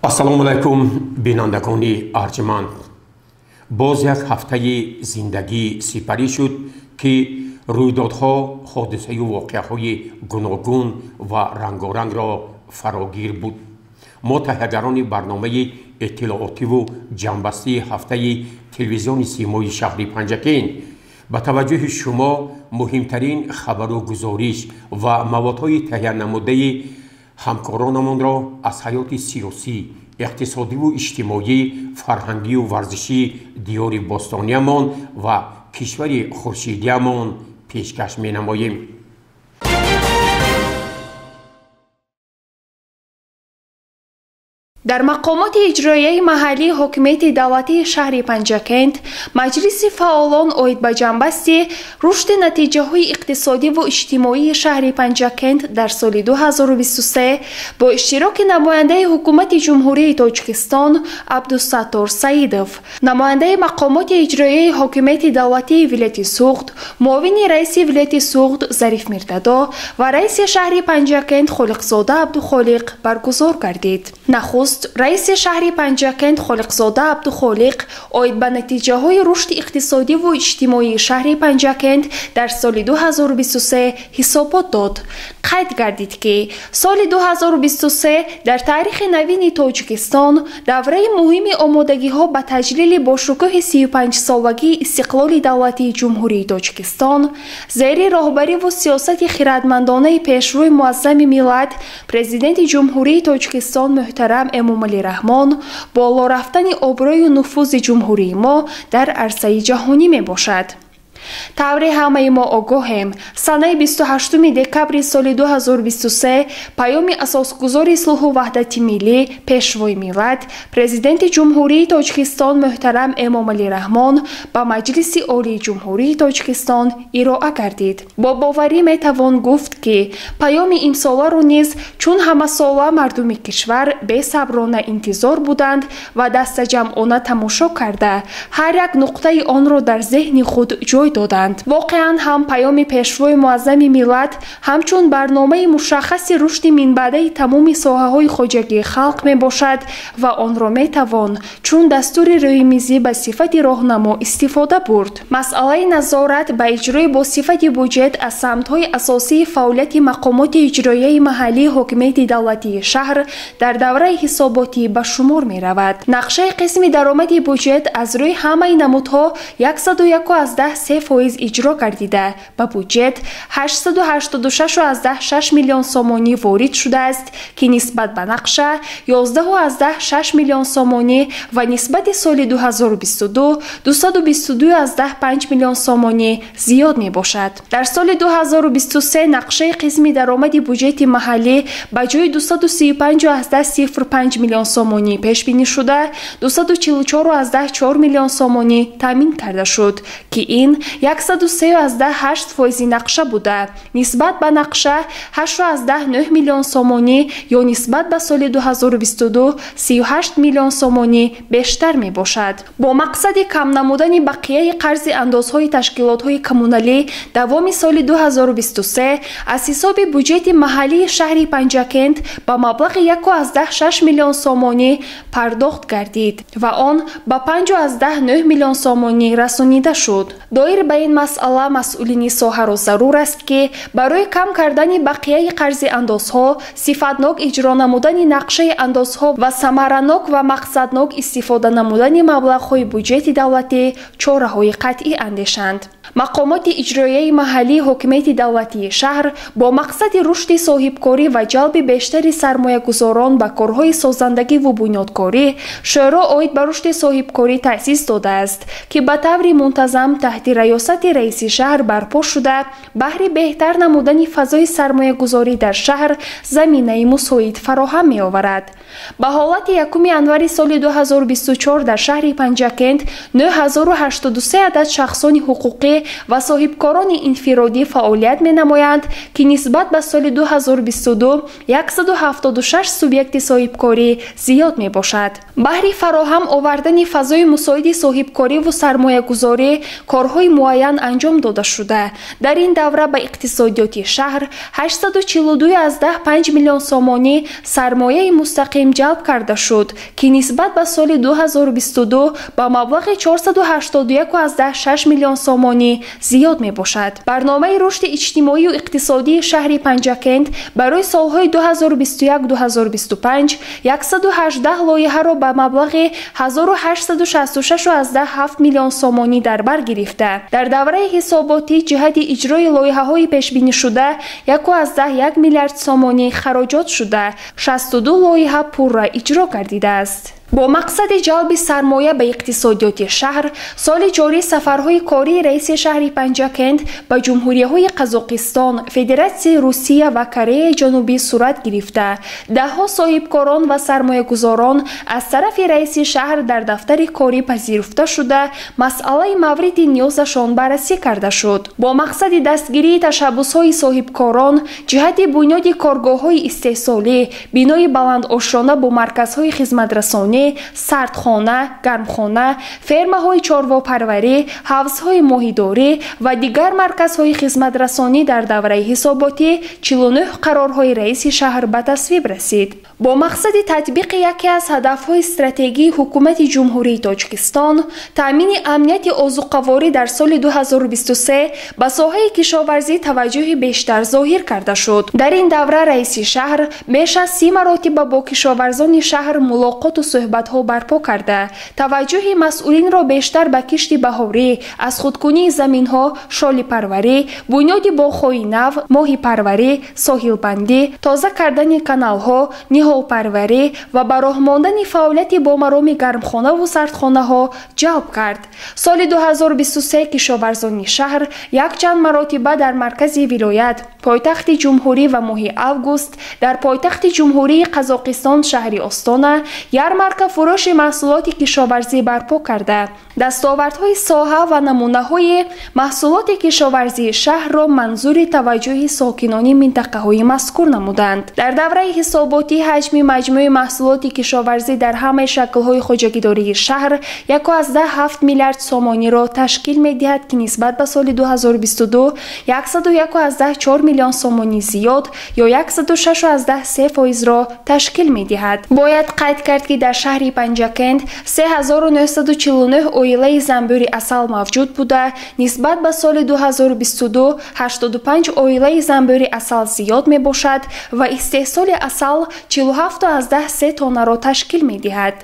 Ассалому алайкум, бинандагони арҷманд. Боз як ҳафтаи зиндагӣ сипарӣ шуд, ки рӯйдодҳо, ҳодисаю воқеаҳои гуногун ва рангорангро фарогир буд. Мо таҳиягарони барномаи иттилоотиву ҷамъбастии ҳафтаи телевизиони Симои шаҳри Панҷакент ба таваҷҷӯҳи шумо муҳимтарин хабару гузориш ва маводҳои таҳиянамудаи ҳамкоронамонро аз ҳаёти сиёсӣ, иқтисодиву иҷтимоӣ, фарҳангию варзишии диёри бостониямон ва кишвари хуршидиямон пешкаш менамоем. Дар мақомоти иҷроияи маҳаллии ҳокимияти давлатии шаҳри Панҷакент маҷлиси фаъолон оид ба ҷамъбасти рушди натиҷаҳои иқтисодиву иҷтимоии шаҳри Панҷакент дар соли 2023 бо иштироки намояндаи ҳукумати Ҷумҳурии Тоҷикистон Абдусаттор Саидов, намояндаи мақомоти иҷроияи ҳокимияти давлатии вилояти Суғд, муовини раиси вилояти Суғд Зариф Мирдадо ва раиси шаҳри Панҷакент Холиқзода Абдухолиқ баргузор гардид. Нахуст раиси шаҳри Панҷакент Холиқзода Абдухолиқ оид ба натиҷаҳои рушди иқтисодиву иҷтимоии шаҳри Панҷакент дар соли 2023 ҳисобот дод. Қайд гардид, ки соли 2023 дар таърихи навини Тоҷикистон давраи муҳими омодагиҳо ба таҷлили бошукӯҳи 35-солагии истиқлоли давлатии Ҷумҳурии Тоҷикистон зери роҳбариву сиёсати хирадмандонаи пешрӯи муаззами миллат, Президенти Ҷумҳурии Тоҷикистон муҳтарам Эмомалӣ Раҳмон, боло рафтани обрӯю нуфузи ҷумҳурии мо дар арсаи ҷаҳонӣ мебошад. Тавре ҳамаи мо огоҳем, санаи 28 декабри соли 2023 паёми асосгузори сулҳу ваҳдати миллӣ, пешвои миллат, Президенти Ҷумҳурии Тоҷикистон муҳтарам Эмомалӣ Раҳмон ба Маҷлиси Олии Ҷумҳурии Тоҷикистон ироа гардид. Бо боварӣ метавон гуфт, ки паёми имсоларо низ чун ҳамасола мардуми кишвар бесаброна интизор буданд ва дастаҷамъона тамошо карда, ҳар як нуқтаи онро дар зеҳни худ ҷой доданд. Воқеан ҳам паёми пешвои муаззами миллат ҳамчун барномаи мушаххаси рушди минбаъдаи тамоми соҳаҳои хоҷагии халқ мебошад ва онро метавон чун дастури рӯймизӣ ба сифати роҳнамо истифода бурд. Масъалаи назорат ба иҷрои бо сифати буҷет аз самтҳои асосии фаъолияти мақомоти иҷроияи маҳаллии ҳокимияти давлатии шаҳр дар давраи ҳисоботӣ ба шумор меравад. Нақшаи қисми даромади буҷет аз рӯи ҳамаи намудҳо 101,3% иҷро гардида, ба буҷет 886,6 миллион сомонӣ ворид шудааст, ки нисбат ба нақша 11,6 миллион сомонӣ ва нисбати соли 2022 222,5 миллион сомонӣ зиёд мебошад. Дар соли 2023 нақшаи қисми даромади буҷети маҳаллӣ ба ҷои 235,05 миллион сомонӣ пешбинӣ шуда, 244,4 миллион сомонӣ таъмин карда шуд, ки ин 103,8% нақша буда, нисбат ба нақша 8,9 миллион сомонӣ ё нисбат ба соли 2022 38 миллион сомонӣ бештар мебошад. Бо мақсади кам намудани бақияи қарзи андозҳои ташкилотҳои коммуналӣ давоми соли 2023 аз ҳисоби буҷети маҳаллии шаҳри Панҷакент ба маблағи 1,6 миллион сомонӣ пардохт гардид ва он ба 5,9 миллион сомонӣ расонида шуд. Доир ба ин масъала масъулини соҳаро зарур аст, ки барои кам кардани бақияи қарзи андозҳо, сифатнок иҷро намудани нақшаи андозҳо ва самаранок ва мақсаднок истифода намудани маблағҳои буҷети давлатӣ чораҳои қатъӣ андешанд. Мақомоти иҷроияи маҳаллии ҳокимияти давлатии шаҳр бо мақсади рушди соҳибкорӣ ва ҷалби бештари сармоягузорон ба корҳои созандагиву бунёдкорӣ шӯро оид ба рушди соҳибкорӣ таъсис додааст, ки ба таври мунтазам таҳти раёсати раиси шаҳр барпо шуда, баҳри беҳтар намудани фазои сармоягузорӣ дар шаҳр заминаи мусоид фароҳам меоварад. Ба ҳолати 1 январи соли 2024 дар шаҳри Панҷакент 9083 адад шахсони ҳуқуқӣ ва соҳибкорони инфиродӣ фаъолият менамоянд, ки нисбат ба соли 2022 176 субъекти соҳибкорӣ зиёд мебошад. Баҳри фароҳам овардани фазои мусоиди соҳибкориву сармоягузорӣ корҳои муайян анҷом дода шуда. Дар ин давра ба иқтисодиёти шаҳр 842,5 миллион сомонӣ сармояи мустақим ҷалб карда шуд, ки нисбат ба соли 2022 ба маблағи 481,6 миллион сомонӣ зиёд мебошад. Барномаи рушди иҷтимоию иқтисодии шаҳри Панҷакент барои солҳои 2021-2025 118 лоиҳаро ба маблағи 1866,7 миллион сомонӣ дар бар гирифта. Дар давраи ҳисоботӣ ҷиҳати иҷрои лоиҳаҳои пешбинишуда 1,1 миллиард сомонӣ хароҷот шуда, 62 лоиҳа пурра иҷро гардидааст. Бо мақсади ҷалби сармоя ба иқтисодиёти шаҳр, соли ҷорӣ сафарҳои кории раиси шаҳри Панҷакент ба ҷумҳуриҳои Қазоқистон, Федератсияи Русия ва Кореяи Ҷанубӣ сурат гирифта. Даҳҳо соҳибкорон ва сармоягузорон аз тарафи раиси шаҳр дар дафтари корӣ пазируфта шуда, масъалаи мавриди ниёзашон баррасӣ карда шуд. Бо мақсади дастгирии ташаббусҳои соҳибкорон ҷиҳати бунёди коргоҳҳои истеҳсолӣ, бинои баландошёна бо марказҳои хизматрасонӣ, сардхона, гармхона, фермаҳои чорвопарварӣ, ҳавзҳои моҳидорӣ ва дигар марказҳои хизматрасонӣ дар давраи ҳисоботӣ 49 қарорҳои раиси шаҳр ба тасвиб расид. Бо мақсади татбиқи яке аз ҳадафҳои стратегии ҳукумати Ҷумҳурии Тоҷикистон, таъмини амнияти озуқаворӣ дар соли 2023 ба соҳаи кишоварзӣ таваҷҷӯҳи бештар зоҳир карда шуд. Дар ин давра раиси шаҳр беш аз 30 маротиба бо кишоварзони шаҳр мулоқоту суҳбатҳо барпо карда, таваҷҷӯҳи масъулинро бештар ба кишти баҳорӣ, аз худкунии заминҳо, шолипарварӣ, бунёди боғҳои нав, моҳипарварӣ, соҳилбандӣ, тоза кардани каналҳо, ниҳолпарварӣ ва ба роҳ мондани фаъолияти бомароми гармхонаву сардхонаҳо ҷалб кард. Соли 2023 кишоварзони шаҳр якчанд маротиба дар маркази вилоят, пойтахти ҷумҳурӣ ва моҳи август дар пойтахти Ҷумҳурии Қазоқистон шаҳри Остона ярмарка фурӯши маҳсулоти кишоварзӣ барпо карда. Дастовардҳои соҳа ва намунаҳои маҳсулоти кишоварзии шаҳрро манзури таваҷҷӯҳи сокинони минтақаҳои мазкур намуданд. Дар давраи ҳисоботӣ ҳаҷми маҷмӯи маҳсулоти кишоварзӣ дар ҳамаи шаклҳои хоҷагидории шаҳр 1,7 миллиард сомониро ташкил медиҳад, ки нисбат ба соли 2022 101,4 миллион сомонӣ зиёд ё 106,3 фоизро ташкил медиҳад. Бояд қайд кард, ки дар шаҳри Панҷакент 3949 оилаи занбӯри асал мавҷуд буда, нисбат ба соли 2022 85 оилаи занбӯри асал зиёд мебошад ва истеҳсоли асал 47,3 тоннаро ташкил медиҳад.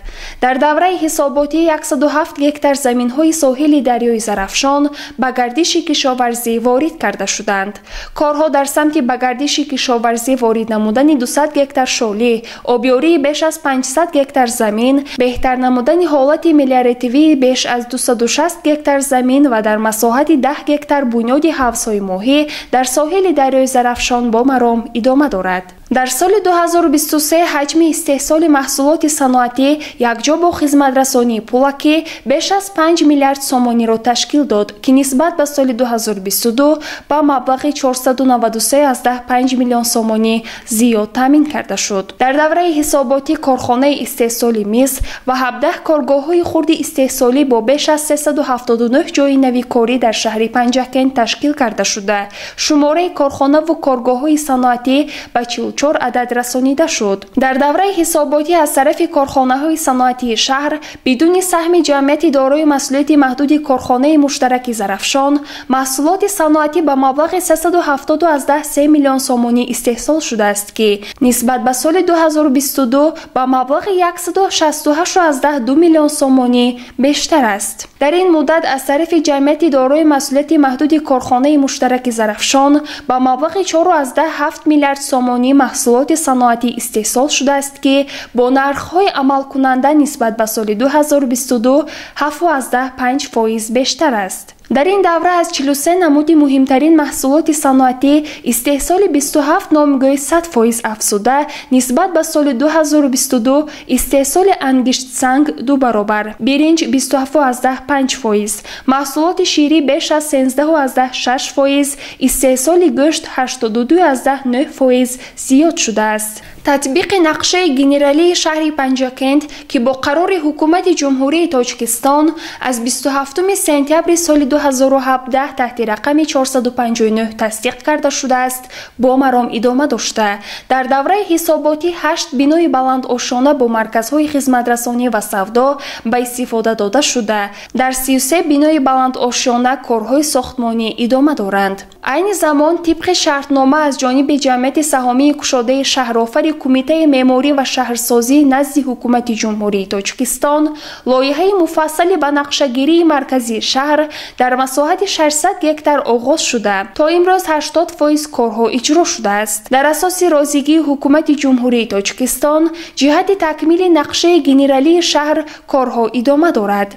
Дар давраи ҳисоботӣ 107 гектар заминҳои соҳили дарёи Зарафшон ба гардиши кишоварзӣ ворид карда шуданд. Корҳо дар самти ба гардиши кишоварзӣ ворид намудани 200 гектар шолӣ, обёрии беш аз 500 гектар замин, беҳтар намудани ҳолати мелиоративии беш аз 260 гектар замин ва дар масоҳати 10 гектар бунёди ҳавзҳои моҳӣ дар соҳили дарёи Зарафшон бо маром идома дорад. Дар соли 2023 ҳаҷми истеҳсоли маҳсулоти саноатӣ якҷо бо хизматрасонии пулакӣ беш аз 5 миллиард сомониро ташкил дод, ки нисбат ба соли 2022 ба маблағи 493,5 миллион сомонӣ зиёд таъмин карда шуд. Дар давраи ҳисоботӣ корхонаи истеҳсоли мис ва 17 коргоҳҳои хурди истеҳсолӣ бо беш аз 379 ҷойи нави корӣ дар шаҳри Панҷакент ташкил карда шуда, шумораи корхонаву коргоҳҳои саноатӣ ба 44 адад расонида шуд. Дар давраи ҳисоботӣ аз тарафи корхонаҳои саноатии шаҳр бидуни саҳми ҷамъияти дорои масъулияти маҳдуди корхонаи муштараки Зарафшон маҳсулоти саноатӣ ба маблағи 370,3 миллион сомонӣ истеҳсол шудааст, ки нисбат ба соли 2022 ба маблағи 168,2 миллион сомонӣ бештар аст. Дар ин муддат аз тарафи ҷамъияти дорои масъулияти маҳдуди корхонаи муштараки Зарафшон ба маблағи 4,7 миллиард сомонӣ маҳсулоти саноатӣ истеҳсол шудааст, ки бо нархҳои амалкунанда нисбат ба соли 2022 7,5% бештар аст. Дар ин давра аз 43 намуди муҳимтарин маҳсулоти саноатӣ истеҳсоли 27 номгӯи 100% афзуда нисбат ба соли 2022 истеҳсоли ангиштсанг 2 баробар, биринҷ 27,5%, маҳсулоти ширӣ беш аз 13,6%, истеҳсоли гӯшт 82,9% зиёд шудааст. Татбиқи нақшаи генералии шаҳри Панҷакент, ки бо қарори Ҳукумати Ҷумҳурии Тоҷикистон аз 27 сентябри соли 2017 таҳти рақами 459 тасдиқ карда шудааст, бо маром идома дошта. Дар давраи ҳисоботӣ 8 бинои баландошёна бо марказҳои хизматрасонӣ ва савдо ба истифода дода шуда, дар 33 бинои баландошёна корҳои сохтмонӣ идома доранд. Айни замон тибқи шартнома аз ҷониби ҷамъияти саҳомии кушодаи шаҳрофари Кумитаи меъморӣ ва шаҳрсозӣ назди Ҳукумати Ҷумҳурии Тоҷикистон лоиҳаи муфассали ба нақшагирии марказии шаҳр дар масоҳати 600 гектар оғоз шуда, то имрӯз 80% корҳо иҷро шудааст. Дар асоси розигии Ҳукумати Ҷумҳурии Тоҷикистон ҷиҳати такмили нақшаи генералии шаҳр корҳо идома дорад.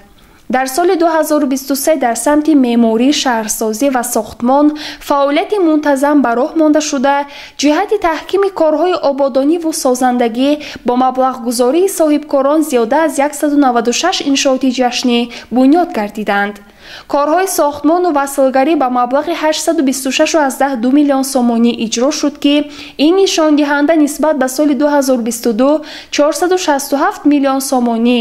Дар соли 2023 дар самти меъморӣ, шаҳрсозӣ ва сохтмон фаъолияти мунтазам ба роҳ монда шуда, ҷиҳати таҳкими корҳои ободониву созандагӣ бо маблағгузории соҳибкорон зиёда аз 196 иншооти ҷашнӣ бунёд гардиданд. Корҳои сохтмону васлгарӣ ба маблағи 826,2 миллион сомонӣ иҷро шуд, ки ин нишондиҳанда нисбат ба соли 2022 467 миллион сомонӣ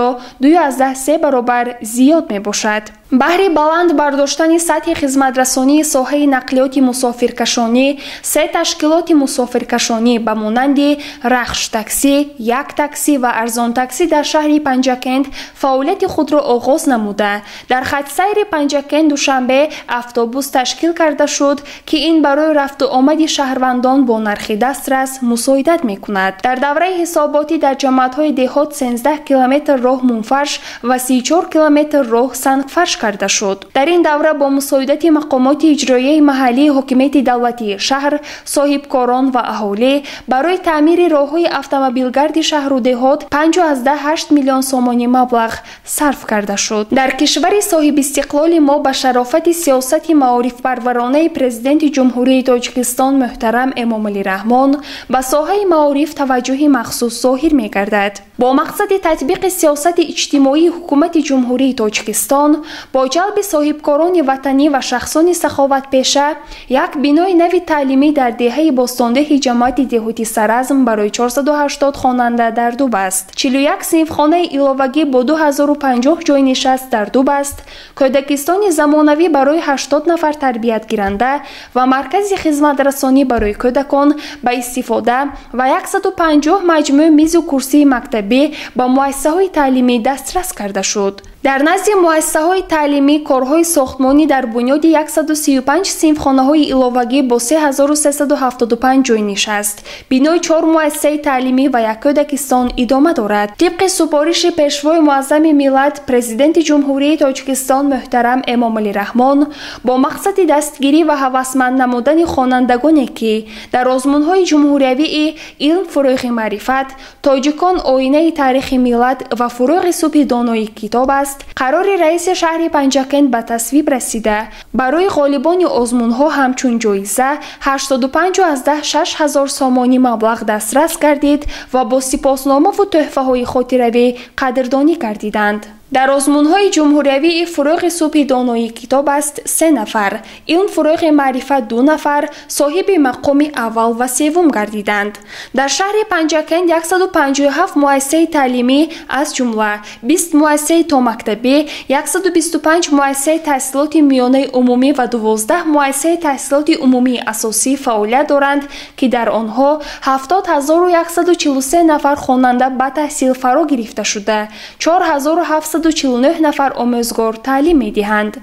ё 2,3 баробар зиёд мебошад. Баҳри баланд бардоштани сатҳи хизматрасонии соҳаи нақлиёти мусофиркашонӣ, се ташкилоти мусофиркашонӣ ба монанди Рахш таксӣ, Як таксӣ ва Арзон таксӣ дар шаҳри Панҷакент фаъолияти худро оғоз намуда. Дар хатсайри Панҷакент Душанбе автобус ташкил карда шуд, ки ин барои рафту омади шаҳрвандон бо нархи дастрас мусоидат мекунад. Дар давраи ҳисоботӣ дар ҷамоатҳои деҳот 13 километр роҳ мунфарш ва 34 километр роҳ сангфарш карда шуд. Дар ин давра бо мусоидати мақомоти иҷроияи маҳаллии ҳокимияти давлатии шаҳр, соҳибкорон ва аҳолӣ барои таъмири роҳҳои автомобилгарди шаҳру деҳот 5,8 миллион сомонӣ маблағ сарф карда шуд. Дар кишвари соҳибистиқлоли мо ба шарофати сиёсати маорифпарваронаи Президенти Ҷумҳурии Тоҷикистон муҳтарам Эмомалӣ Раҳмон ба соҳаи маориф таваҷҷӯҳи махсус зоҳир мегардад. Бо мақсади татбиқи сиёсати иҷтимоии Ҳукумати Ҷумҳурии Тоҷикистон бо ҷалби соҳибкорони ватанӣ ва шахсони саховатпеша як бинои нави таълимӣ дар деҳаи Бостондеҳи ҷамоати деҳоти Саразм барои 480 хонанда дар Дубаст, 41 синфхонаи иловагӣ бо 2050 ҷойнишаст дар Дубаст, кӯдакистони замонавӣ барои 80 нафар тарбиятгиранда ва маркази хизматрасонӣ барои кӯдакон ба истифода ва 150 маҷмӯи мизу курсии мактабӣ ба муассисаҳои таълимӣ дастрас карда шуд. Дар назди муассисаҳои таълимӣ корҳои сохтмонӣ дар бунёди 135 синфхонаҳои иловагӣ бо 3375 ҷойнишаст, бинои 4 муассисаи таълимӣ ва як кӯдакистон идома дорад. Тибқи супориши Пешвои муаззами миллат, Президенти Ҷумҳурии Тоҷикистон муҳтарам Эмомалӣ Раҳмон бо мақсади дастгирӣ ва ҳавасманд намудани хонандагоне, ки дар озмунҳои ҷумҳуриявии илм фурӯғи маърифат, тоҷикон оинаи таърихи миллат ва фурӯғи субҳи донои китоб аст, қарори раиси шаҳри Панҷакент ба тасвиб расида, барои ғолибони озмунҳо ҳамчун ҷоиза 85,6 ҳазор сомонӣ маблағ дастрас гардид ва бо сипосномаву тӯҳфаҳои хотиравӣ қадрдонӣ гардиданд. Дар озмунҳои ҷумҳуриявии фурӯғи субҳи донои китоб аст 3 нафар, илм фурӯғи маърифат 2 нафар соҳиби мақоми аввал ва севум гардиданд. Дар шаҳри Панҷакент 157 муассисаи таълимӣ, аз ҷумла 20 муассисаи томактабӣ, 125 муассисаи таҳсилоти миёнаи умумӣ ва 12 муассисаи таҳсилоти умумии асосӣ фаъолият доранд, ки дар онҳо 70143 нафар хонанда ба таҳсил фаро гирифта шуда, 4749 нафар омӯзгор таълим медиҳанд.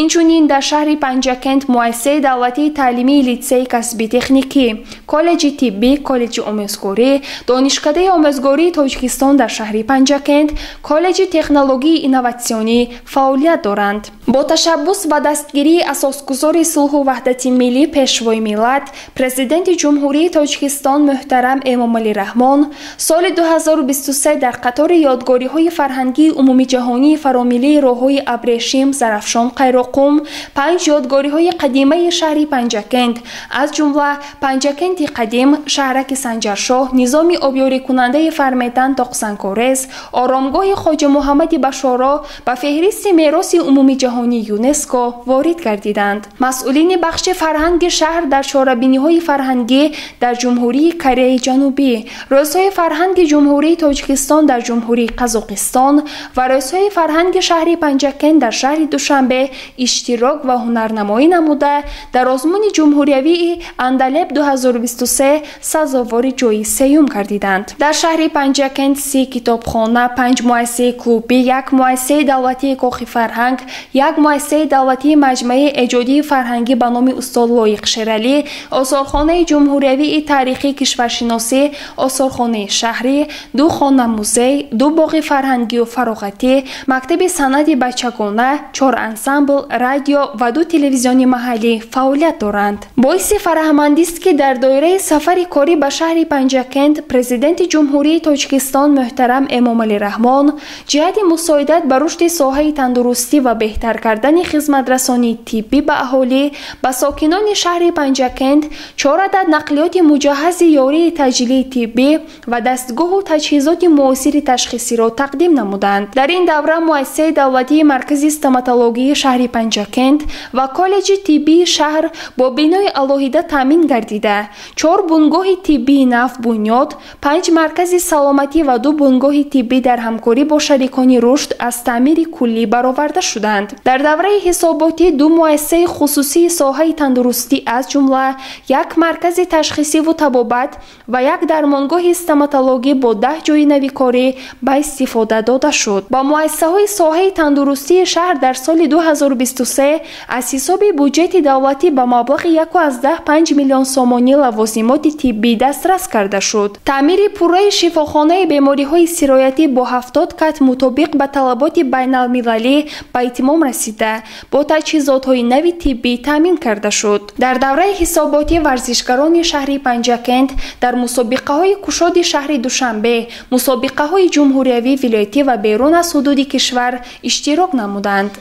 Инчунин дар шаҳри Панҷакент муассисаи давлатии таълимии литсейи касби техникӣ, коллеҷи тиббӣ, коллеҷи омӯзгорӣ, Донишкадаи омӯзгории Тоҷикистон дар шаҳри Панҷакент, коллеҷи технологии инноватсионӣ фаъолият доранд. Бо ташаббус ва дастгирии асосгузори сулҳу ваҳдати миллӣ, Пешвои миллат, Президенти Ҷумҳурии Тоҷикистон муҳтарам Эмомалӣ Раҳмон соли 2023 дар қатори ёдгориҳои фарҳангии умумиҷаҳонӣ ҷаҳонии фаромиллии роҳҳои Абрешим, Зарафшон, Қайроқум, 5 ёдгориҳои қадимаи шаҳри Панҷакент, аз ҷумла Панҷакенти қадим, шаҳраки Санҷаршоҳ, низоми обёрикунандаи Фарметан Тоқсанкорез, оромгоҳи Хоҷа Муҳаммади Башоро ба феҳристи мероси умумиҷаҳонии ЮНЕСКО ворид гардиданд. Масъулини бахши фарҳанги шаҳр дар чорабиниҳои фарҳангӣ дар Ҷумҳурии Кореяи Ҷанубӣ, рӯзҳои фарҳанги Ҷумҳурии Тоҷикистон дар Ҷумҳурии Қазоқистон ва рӯзҳои фарҳанги шаҳри Панҷакент дар шаҳри Душанбе иштирок ва ҳунарнамоӣ намуда, дар озмуни ҷумҳуриявии Андалеб 2023 сазовори ҷойи сеюм гардиданд. Дар шаҳри Панҷакент 30 китобхона, 5 муассисаи клубӣ, 1 муассисаи давлатии Кохи фарҳанг, 1 муассисаи давлатии маҷмӯаи эҷодии фарҳангӣ ба номи устод Лоиқ Шералӣ, осорхонаи ҷумҳуриявии таърихии кишваршиносӣ, осорхонаи шаҳрӣ, 2 хона музей, 2 боғи фарҳангию фароғатӣ, мактаби санъати бачагона, 4 ансамбл, радио ва 2 телевизиони маҳаллӣ фаъолият доранд. Боиси фараҳмандист, ки дар доираи сафари корӣ ба шаҳри Панҷакент Президенти Ҷумҳурии Тоҷикистон муҳтарам Эмомалӣ Раҳмон ҷиҳати мусоидат ба рушди соҳаи тандурустӣ ва беҳтар кардани хизматрасонии тиббӣ ба аҳолӣ ба сокинони шаҳри Панҷакент 4 адад нақлиёти муҷаҳҳази ёрии таъҷилии тиббӣ ва дастгоҳу таҷҳизоти муосири ташхисиро тақдим намуданд. Дар ин давра муассисаи давлатии маркази стоматологии шаҳри Панҷакент ва коллеҷи тиббии шаҳр бо бинои алоҳида таъмин гардида, 4 бунгоҳи тиббии нав бунёд, 5 маркази саломатӣ ва 2 бунгоҳи тиббӣ дар ҳамкорӣ бо шарикони рушд аз таъмири куллӣ бароварда шуданд. Дар давраи ҳисоботӣ 2 муассисаи хусусии соҳаи тандурустӣ, аз ҷумла 1 маркази ташхисиву табобат ва 1 дармонгоҳи стоматологӣ бо 10 ҷойи нави корӣ ба истифода дода шуд. Ба муассисаҳои соҳаи тандурустии шаҳр дар соли 2023 аз ҳисоби буҷети давлатӣ ба маблағи 1,5 миллион сомонӣ лавозимоти тиббӣ дастрас карда шуд. Таъмири пурраи шифохонаи бемориҳои сироятӣ бо 70 кат мутобиқ ба талаботи байналмилалӣ ба итмом расида, бо таҷҳизотҳои нави тиббӣ таъмин карда шуд. Дар давраи ҳисоботӣ варзишгарони шаҳри Панҷакент дар мусобиқаҳои кушоди шаҳри Душанбе, мусобиқаҳои ҷумҳуриявӣ, вилоятӣ ва берун аз ҳудуди кишвар иштирок намуданд.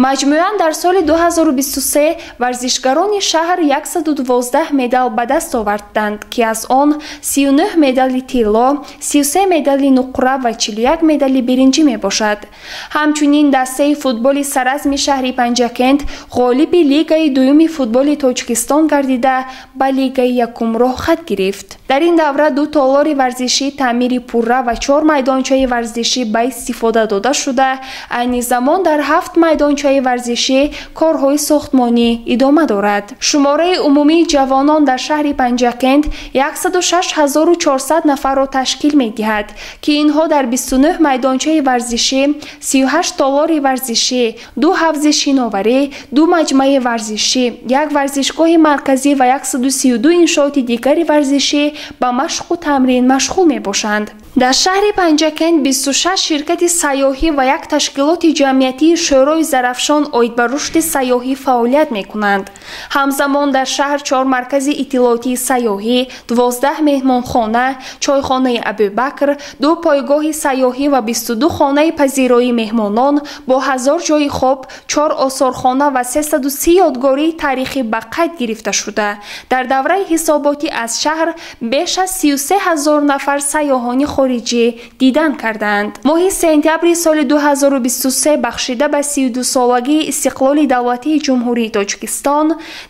Маҷмӯан дар соли 2023 варзишгарони шаҳр 112 медал ба даст оварданд, ки аз он 39 медали тилло, 33 медали нуқра ва 41 медали биринҷӣ мебошад. Ҳамчунин дастаи футболи саразми шаҳри Панҷакент ғолиби лигаи дуюми футболи Тоҷикистон гардида, ба лигаи якум роҳхат гирифт. Дар ин давра 2 толори варзишӣ таъмири пурра ва 4 майдончаи варзишӣ ба истифода дода шуда, айни замон дар 7 майдончаи варзишӣ корҳои сохтмонӣ идома дорад. Шумораи умумии ҷавонон дар шаҳри Панҷакент 106 400 нафарро ташкил медиҳад, ки инҳо дар 29 майдончаи варзишӣ, 38 толори варзишӣ, 2 ҳавзи шиноварӣ, 2 маҷмӯаи варзишӣ, 1 варзишгоҳи марказӣ ва 132 иншооти дигари варзишӣ ба машқу тамрин машғул мебошанд. Дар шаҳри Панҷакент 26 ширкати сайёҳӣ ва 1 ташкилоти ҷамъиятии Шӯрои Зарафшон оид ба рушди сайёҳӣ фаъолият мекунанд. Ҳамзамон дар шаҳр 4 маркази иттилоотии сайёҳӣ, 12 меҳмонхона, чойхонаи Абубакр, 2 пойгоҳи сайёҳӣ ва 22 хонаи пазироии меҳмонон бо 1000 ҷойи хоб, 4 осорхона ва 330 ёдгории таърихӣ ба қайд гирифта шуда. Дар давраи ҳисоботӣ аз шаҳр беш аз 33 ҳазор нафар сайёҳони хориҷӣ дидан карданд. Моҳи сентябри соли 2023 бахшида ба 32-солагии истиқлоли давлатии Ҷумҳурии Тоҷикистон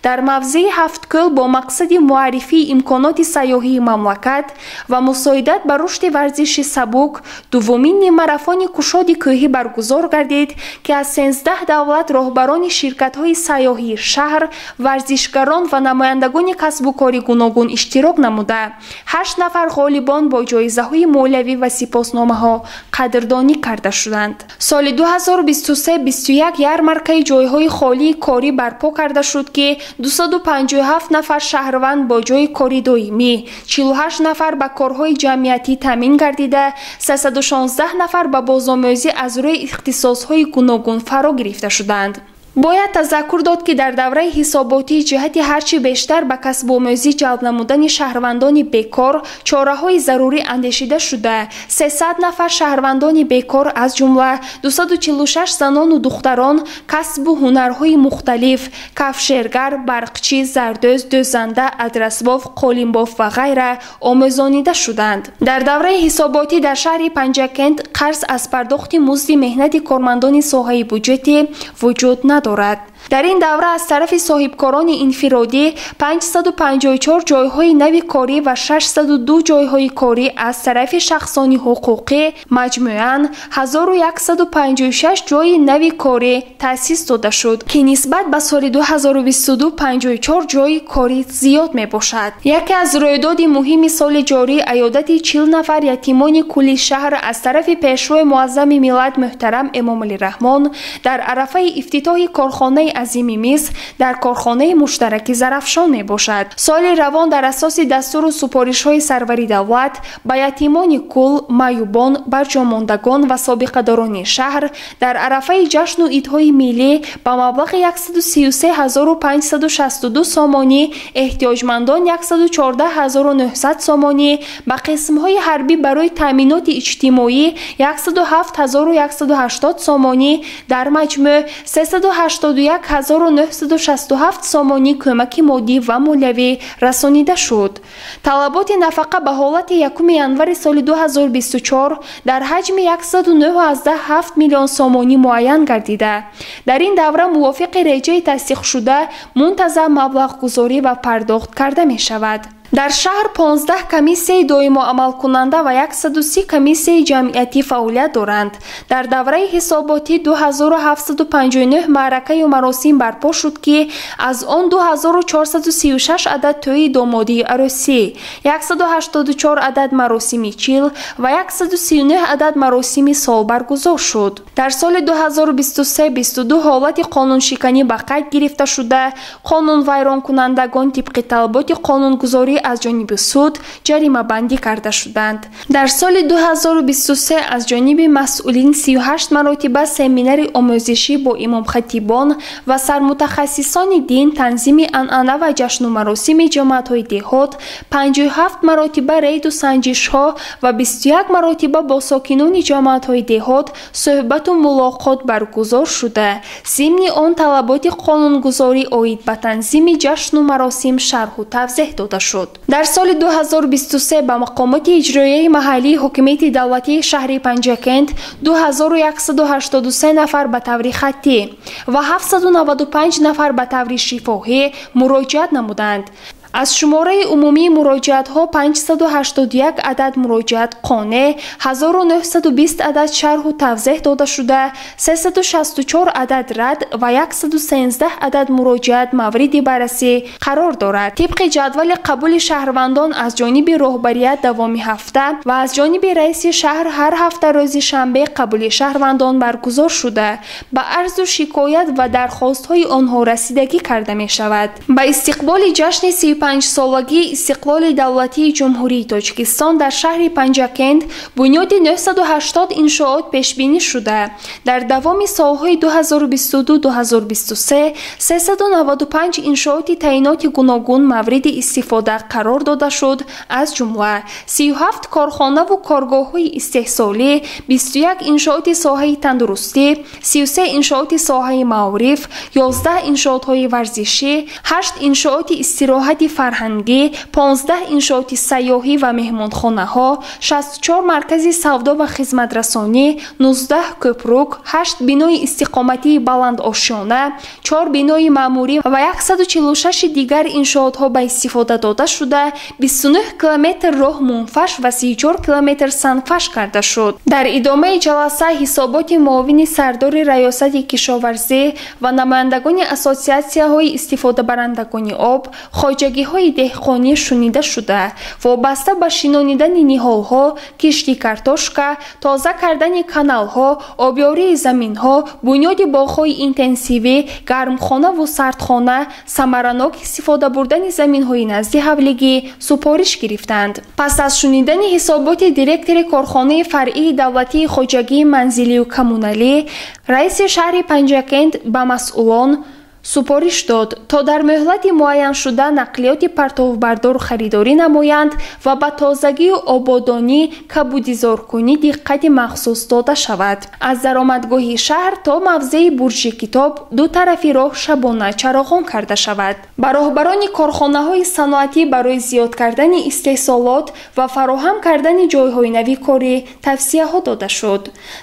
дар мавзеи Ҳафткӯл бо мақсади муаррифии имконоти сайёҳии мамлакат ва мусоидат ба рушди варзиши сабук дуввумин ниммарафони кушоди кӯҳӣ баргузор гардид, ки аз 13 давлат роҳбарони ширкатҳои сайёҳии шаҳр, варзишгарон ва намояндагони касбу кори гуногун иштирок намуда, 8 нафар ғолибон бо ҷоизаҳои молиявӣ ва сипосномаҳо қадрдонӣ карда шуданд. Соли 2023 21 ярмаркаи ҷойҳои холии корӣ барпо карда шуд, ки 257 нафар шаҳрванд бо ҷойи кори доимӣ, 48 нафар ба корҳои ҷамъиятӣ таъмин гардида, 316 нафар ба бозомӯзӣ аз рӯи ихтисосҳои гуногун фаро гирифта шуданд. Бояд тазаккур дод, ки дар давраи ҳисоботӣ ҷиҳати ҳарчи бештар ба касбомӯзӣ ҷалб намудани шаҳрвандони бекор чораҳои зарурӣ андешида шуда, 300 нафар шаҳрвандони бекор, аз ҷумла 246 занону духтарон касбу ҳунарҳои мухталиф кафшергар, барқчӣ, зардӯз, дӯзанда, адрасбоф, қолинбоф ва ғайра омӯзонида шуданд. Дар давраи ҳисоботӣ дар шаҳри Панҷакент қарз аз пардохти музди меҳнати кормандони соҳаи буҷетӣ вуҷуд надорад. Дар ин давра аз тарафи соҳибкорони инфиродӣ 554 ҷойҳои нави корӣ ва 602 ҷойҳои корӣ аз тарафи шахсони ҳуқуқӣ маҷмӯан 1156 ҷойи нави корӣ таъсис дода шуд, ки нисбат ба соли 2022 54 ҷойи корӣ зиёд мебошад. Яке аз рӯйдоди муҳими соли ҷорӣ аёдати 40 нафар ятимони кулли шаҳр аз тарафи Пешвои Муаззами миллат муҳтарам Эмомалӣ Раҳмон дар арафаи ифтитоҳи корхонаи азими мис дар корхонаи муштараки Зарафшон мебошад. Соли равон дар асоси дастуру супоришҳои сарвари давлат ба ятимони кул, маъюбон, барҷомондагон ва собиқадорони шаҳр дар арафаи ҷашну идҳои миллӣ ба маблағи 133 562 сомонӣ, эҳтиёҷмандон 114 900 сомонӣ, ба қисмҳои ҳарбӣ барои таъминоти иҷтимоӣ 107 180 сомонӣ, дар маҷмӯъ 381 967 сомонӣ кӯмаки моддӣ ва молиявӣ расонида шуд. Талаботи нафақа ба ҳолати 1 январи соли 2024 дар ҳаҷми 109,7 миллион сомонӣ муайян гардида. Дар ин давра мувофиқи реҷаи тасдиқшуда мунтазам маблағгузорӣ ва пардохт карда мешавад. Дар шаҳр 15 комиссияи доимоамалкунанда ва 130 комиссияи ҷамъиятӣ фаъолият доранд. Дар давраи ҳисоботӣ 2759 маъракаю маросим барпо шуд, ки аз он 2436 адад тӯйи домодии арӯсӣ, 184 адад маросими чил ва 139 адад маросими сол баргузор шуд. Дар соли 2023-22 ҳолати қонуншиканӣ ба қайд гирифта шуда, қонунвайронкунандагон тибқи талаботи қонунгузорӣ аз ҷониби суд ҷаримабандӣ карда шуданд. Дар соли 2023 аз ҷониби масъулин 38 маротиба семинари омӯзишӣ бо имомхатибон ва сармутахассисони дин, танзими анъана ва ҷашну маросими ҷамоатҳои деҳот, 57 маротиба рейду санҷишҳо ва 21 маротиба бо сокинони ҷамоатҳои деҳот суҳбату мулоқот баргузор шуда, зимни он талаботи қонунгузорӣ оид ба танзими ҷашну маросим шарҳу тавзеҳ дода шуд. Дар соли 2023 ба мақомоти иҷроияи маҳаллии ҳокимияти давлатии шаҳри Панҷакент 2183 нафар ба таври хаттӣ ва 795 нафар ба таври шифоҳӣ муроҷиат намуданд. Аз шумораи умумии муроҷиатҳо 581 адад муроҷиат қонеъ, 1920 адад шарҳу тавзеҳ дода шуда, 364 адад рад ва 113 адад муроҷиат мавриди баррасӣ қарор дорад. Тибқи ҷадвали қабули шаҳрвандон аз ҷониби роҳбарият давоми ҳафта ва аз ҷониби раиси шаҳр ҳар ҳафта рӯзи шанбе қабули шаҳрвандон баргузор шуда, ба арзу шикоят ва дархостҳои онҳо расидагӣ карда мешавад. Ба истиқболи ҷашни 35-солагии истиқлоли давлатии Ҷумҳурии Тоҷикистон дар шаҳри Панҷакент бунёди 980 иншоот пешбинӣ шуда, дар давоми солҳои 2022-2023 395 иншооти таъиноти гуногун мавриди истифода қарор дода шуд, аз ҷумла 37 корхонаву коргоҳҳои истеҳсолӣ, 21 иншооти соҳаи тандурустӣ, 33 иншооти соҳаи маориф, 11 иншоотҳои варзишӣ, 8 иншооти истироҳати фарҳангӣ, 15 иншооти сайёҳӣ ва меҳмонхонаҳо, 64 маркази савдо ва хизматрасонӣ, 19 кӯпрук, 8 бинои истиқоматии баландошёна, 4 бинои маъмурӣ ва 146 дигар иншоотҳо ба истифода дода шуда, 29 километр роҳ мунфаш ва 34 километр сангфаш карда шуд. Дар идомаи ҷаласа ҳисоботи муовини сардори раёсати кишоварзӣ ва намояндагони ассотсиатсияҳои истифодабарандагони об, хоҷагиҳои хоҷагиҳои деҳқонӣ шунида шуда, вобаста ба шинонидани ниҳолҳо, кишти картошка, тоза кардани каналҳо, обёрии заминҳо, бунёди боғҳои интенсивӣ, гармхонаву сардхона, самаранок истифода бурдани заминҳои назди ҳавлигӣ супориш гирифтанд. Пас аз шунидани ҳисоботи директори корхонаи фаръии давлатии хоҷагии манзилию коммуналӣ, раиси шаҳри Панҷакент ба масъулон супориш дод, то дар муҳлати муайяншуда нақлиёти партовбардор харидорӣ намоянд ва ба тозагию ободонӣ, кабудизоркунӣ диққати махсус дода шавад. Аз даромадгоҳи шаҳр то мавзеи Бурҷи Китоб ду тарафи роҳ шабона чароғон карда шавад. Ба роҳбарони корхонаҳои саноатӣ барои зиёд кардани истеҳсолот ва фароҳам кардани ҷойҳои нави корӣ тавсияҳо дода шуд.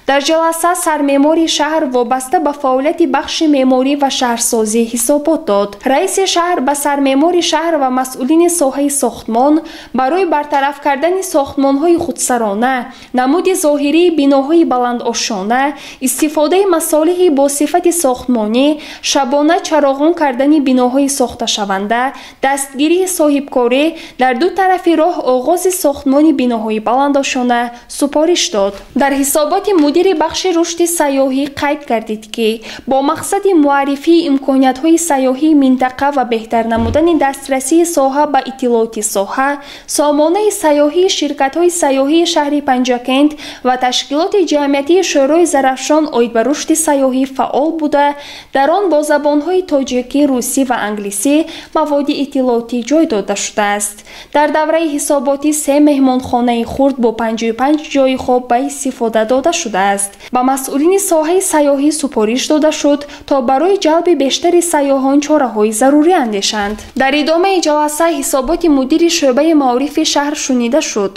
Дар ҷаласа сармеъмори шаҳр вобаста ба фаъолияти бахши меъморӣ ва шаҳрсозӣ ҳисобот дод. Раиси шаҳр ба сармеъмори шаҳр ва масъулини соҳаи сохтмон барои бартараф кардани сохтмонҳои худсарона, намуди зоҳирии биноҳои баландошёна, истифодаи масолиҳи бо сифати сохтмонӣ, шабона чароғон кардани биноҳои сохташаванда, дастгирии соҳибкорӣ дар ду тарафи роҳ оғози сохтмони биноҳои баландошёна супориш дод. Дар ҳисоботи мудири бахши рушди сайёҳӣ қайд гардид, ки бо мақсади муаррифии имкониятҳои сайёҳии минтақа ва беҳтар намудани дастрасии соҳа ба иттилооти соҳа, сомонаи сайёҳии ширкатҳои сайёҳии шаҳри Панҷакент ва ташкилоти ҷамъиятии Шӯрои Зарафшон оид ба рушди сайёҳӣ фаъол буда, дар он бо забонҳои тоҷикӣ, русӣ ва англисӣ маводи иттилоотӣ ҷой дода шудааст. Дар давраи ҳисоботӣ 3 меҳмонхонаи хурд бо 55 ҷойи хоб ба истифода дода шудааст. Ба масъулини соҳаи сайёҳӣ супориш дода шуд, то барои ҷалби бештари сайёҳон чораҳои зарурӣ андешанд. Дар идомаи ҷаласа ҳисоботи мудири шӯъбаи маорифи шаҳр шунида шуд.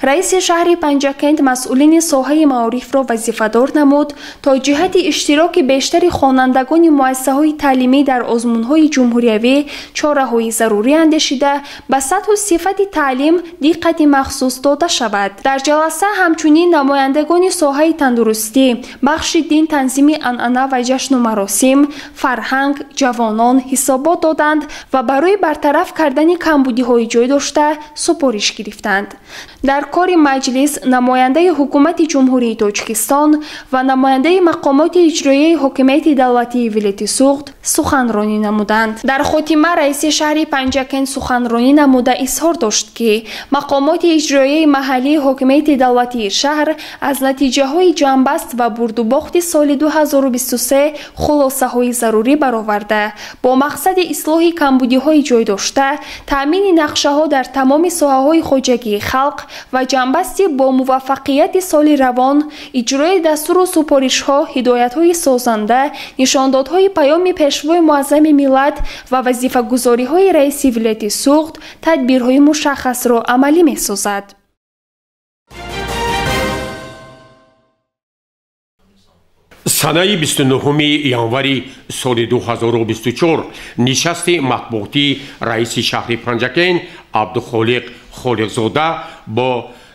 Раиси шаҳри Панҷакент масъулини соҳаи маорифро вазифадор намуд, то ҷиҳати иштироки бештари хонандагони муассисаҳои таълимӣ дар озмунҳои ҷумҳуриявӣ чораҳои зарурӣ андешида, ба сатҳу сифати таълим диққати махсус дода шавад. Дар ҷаласа ҳамчунин намояндагони соҳаи тандурустӣ, бахши дин, танзими анъана ва ҷашну маросим, фарҳанг, ҷавонон ҳисобот доданд ва барои бартараф кардани камбудиҳои ҷой дошта супориш гирифтанд. Дар кори маҷлис намояндаи ҳукумати Ҷумҳурии Тоҷикистон ва намояндаи мақомоти иҷроияи ҳокимияти давлатии вилояти Суғд суханронӣ намуданд. Дар хотима раиси шаҳри Панҷакент суханронӣ намуда изҳор дошт, ки мақомоти иҷроияи маҳаллии ҳокимияти давлатии шаҳр аз натиҷаҳои ҷамъбаст ва бурдубохти соли 2023 хулосаҳои зарурӣ бароварда, бо мақсади ислоҳи камбудиҳои ҷой дошта, таъмини нақшаҳо дар тамоми соҳаҳои хоҷагии халқ ва ҷамъбасти бо муваффақияти соли равон, иҷрои дастуру супоришҳо, ҳидоятҳои созанда, нишондодҳои паёми Пешвои Муаззами миллат ва вазифагузориҳои раиси вилояти Суғд тадбирҳои мушаххасро амалӣ месозад. Санаи 29 январи соли 2024 нишасти матбуотии раиси шаҳри Панҷакент Абдухолиқ Холиқзода бо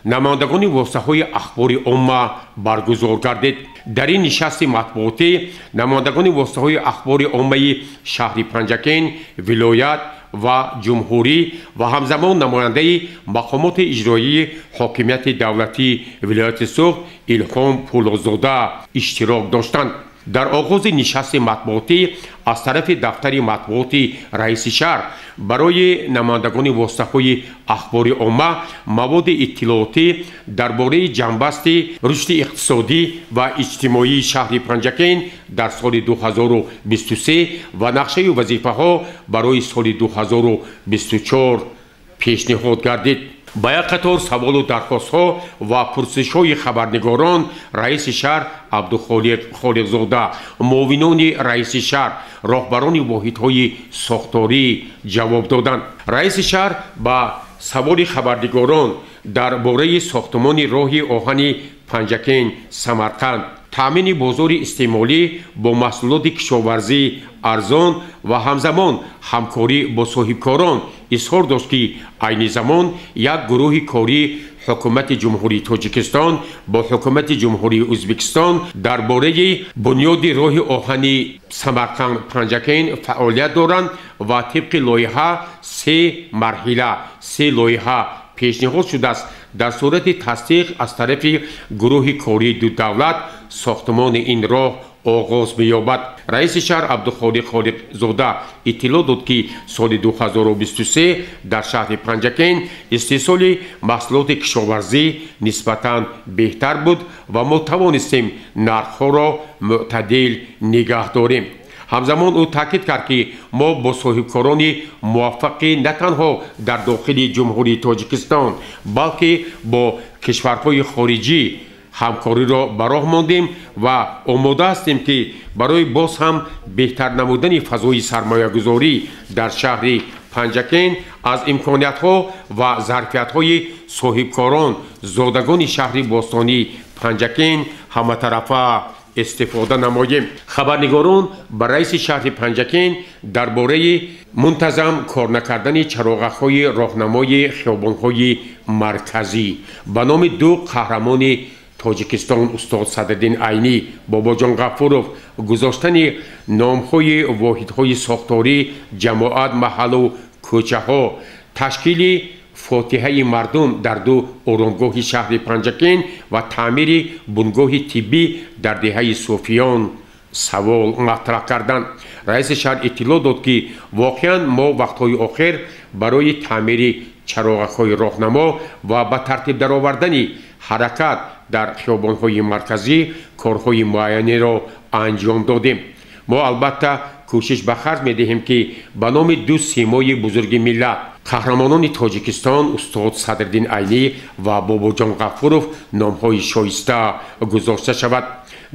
намояндагони воситаҳои ахбори омма баргузор гардид. Дар ин нишасти матбуотӣ намояндагони воситаҳои ахбори оммаи шаҳри Панҷакент, вилоят ва ҷумҳурӣ ва ҳамзамон намояндаи мақомоти иҷроии ҳокимияти давлатии вилояти Суғд Илҳом Пулозода иштирок доштанд. Дар оғози нишасти матбуотӣ аз тарафи дафтари матбуоти раиси шаҳр барои намояндагони воситаҳои ахбори омма маводи иттилоотӣ дар бораи ҷамъбасти рушди иқтисодӣ ва иҷтимоии шаҳри Панҷакент дар соли 2023 ва нақшаи вазифаҳо барои соли 2024 пешниҳод гардид. Ба як қатор саволу дархостҳо ва пурсишҳои хабарнигорон раиси шаҳр Абдухолиқ Холиқзода, муовинони раиси шаҳр, роҳбарони воҳидҳои сохторӣ ҷавоб доданд. Раиси шаҳр ба саволи хабарнигорон дар бораи сохтмони роҳи оҳани Панҷакент Самарқанд, таъмини бозори истеъмолӣ бо маҳсулоти кишоварзӣ арзон ва ҳамзамон ҳамкорӣ бо соҳибкорон изҳор дошт, ки айни замон як гурӯҳи корӣ ҳукумати Ҷумҳурии Тоҷикистон бо ҳукумати Ҷумҳурии Ӯзбекистон дар бораи бунёди роҳи оҳани Самарқанд Панҷакент фаъолият доранд ва тибқи лоиҳа се марҳила, се лоиҳа пешниҳод шудааст. Дар сурати тасдиқ аз тарафи гурӯҳи кории ду давлат сохтмони ин роҳ оғоз меёбад. Раиси шаҳр Абдухолиқ Холиқзода иттилоъ дод, ки соли 2023 дар шаҳри Панҷакент истеҳсоли маҳсулоти кишоварзӣ нисбатан беҳтар буд ва мо тавонистем нархҳоро мӯътадил нигаҳ дорем. Ҳамзамон ӯ таъкид кард, ки мо бо соҳибкорони муваффақӣ на танҳо дар дохили Ҷумҳурии Тоҷикистон, балки бо кишварҳои хориҷӣ ҳамкориро ба роҳ мондем ва омода ҳастем, ки барои боз ҳам беҳтар намудани фазои сармоягузорӣ дар шаҳри Панҷакент аз имкониятҳо ва зарфиятҳои соҳибкорон, зодагони шаҳри бостонии Панҷакент ҳаматарафа истифода намоем. Хабарнигорон ба раиси шаҳри Панҷакент дар бораи мунтазам кор накардани чароғакҳои роҳнамои хиёбонҳои марказӣ ба номи ду қаҳрамони Тоҷикистон устод Садриддин Айнӣ, Бобоҷон Ғафуров, гузоштани номҳои воҳидҳои сохторӣ, ҷамоат, маҳаллу кӯчаҳо, ташкили фотиҳаи мардум дар ду оромгоҳи шаҳри Панҷакент ва таъмири бунгоҳи тиббӣ дар деҳаи Суфиён савол матраҳ карданд. Раиси шаҳр иттилоъ дод, ки воқеан мо вақтҳои охир барои таъмири чароғакҳои роҳнамо ва ба тартиб даровардани ҳаракат дар хиёбонҳои марказӣ корҳои муайянеро анҷом додем. Мо албатта кӯшиш ба харҷ медиҳем, ки ба номи ду симои бузурги миллат, қаҳрамонони Тоҷикистон устод Садриддин Айнӣ ва Бобоҷон Ғафуров номҳои шоиста гузошта шавад.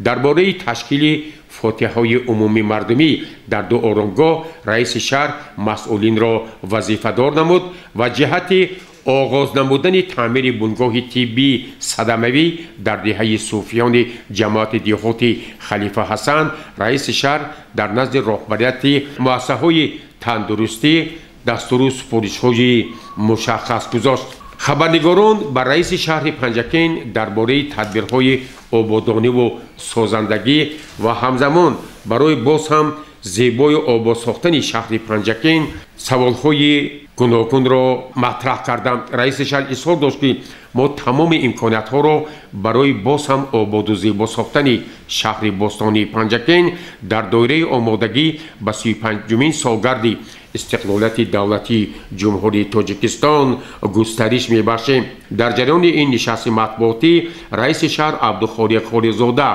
Дар бораи ташкили фотиҳаҳои умумии мардумӣ дар ду оромгоҳ раиси шаҳр масъулинро вазифадор намуд ва ҷиҳати оғоз намудани таъмири бунгоҳи тиббии садамавӣ дар деҳаи Суфиёни ҷамоати деҳоти Халифа Ҳасан раиси шаҳр дар назди роҳбарияти муассисаҳои тандурустӣ дастуру супоришҳои мушаххас гузошт. Хабарнигорон ба раиси шаҳри Панҷакент дар бораи тадбирҳои ободониву созандагӣ ва ҳамзамон барои боз ҳам зебою обод сохтани шаҳри Панҷакент саволҳои гуногунро матраҳ карданд. Раиси шаҳр изҳор дошт, ки мо тамоми имкониятҳоро барои боз ҳам ободу зебо сохтани шаҳри бостонии Панҷакент дар доираи омодагӣ ба 35-умин солгарди истиқлолияти давлатии Ҷумҳурии Тоҷикистон густариш мебахшем. Дар ҷараёни ин нишасти матбуотӣ раиси шаҳр Абдухолиқ Холиқзода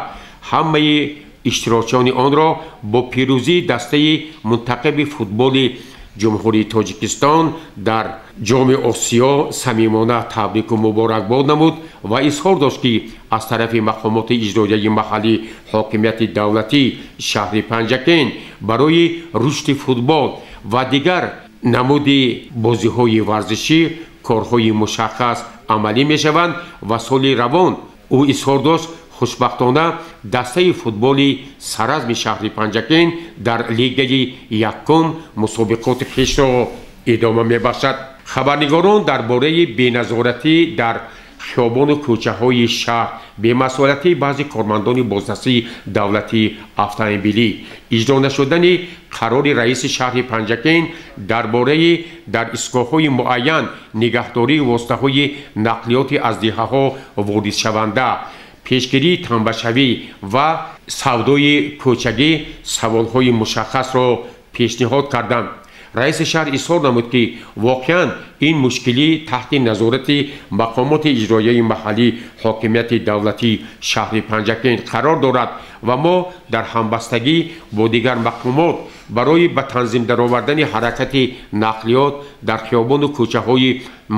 ҳамаи иштирокчиёни онро бо пирӯзии дастаи мунтақаби футболи Ҷумҳурии Тоҷикистон дар Ҷоми Осиё самимона табрику муборакбод намуд ва изҳор дошт, ки аз тарафи мақомоти иҷроияи маҳаллии ҳокимияти давлатии шаҳри Панҷакент барои рушди футбол ва дигар намуди бозиҳои варзишӣ корҳои мушаххас амалӣ мешаванд ва соли равон ӯ изҳор дошт, хушбахтона дастаи футболи саразми шаҳри Панҷакент дар лигаи якум мусобиқоти хешро идома мебахшад. Хабарнигорон дар бораи беназоратӣ дар хиёбону кӯчаҳои шаҳр, бемасъулиятии баъзе кормандони бозрасии давлатии автомобилӣ, иҷро нашудани қарори раиси шаҳри Панҷакент дар бораи дар истгоҳҳои муайян нигаҳдории воситаҳои нақлиёти аз деҳаҳо воридшаванда, пешгирии танбашавӣ ва савдои кӯчагӣ саволҳои мушаххасро пешниҳод карданд. Раиси шаҳр изҳор намуд, ки воқеан ин мушкилӣ таҳти назорати мақомоти иҷроияи маҳаллии ҳокимияти давлатии шаҳри Панҷакент қарор дорад ва мо дар ҳамбастагӣ бо дигар мақомот барои ба танзим даровардани ҳаракати нақлиёт дар хиёбону кӯчаҳои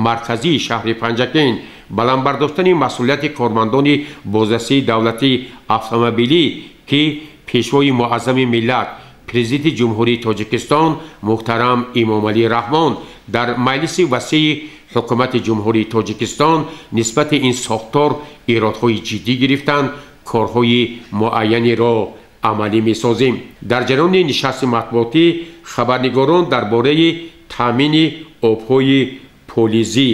марказии шаҳри Панҷакент, баланд бардоштани масъулияти кормандони бозрасии давлатии автомобилӣ, ки пешвои муаззами миллат, Президенти Ҷумҳурии Тоҷикистон муҳтарам Эмомалӣ Раҳмон дар маҷлиси васеи ҳукумати Ҷумҳурии Тоҷикистон нисбати ин сохтор иродҳои ҷиддӣ гирифтанд, корҳои муайянеро амалӣ месозем. Дар ҷараёни нишасти матбуотӣ хабарнигорон дар бораи таъмини обҳои полизӣ,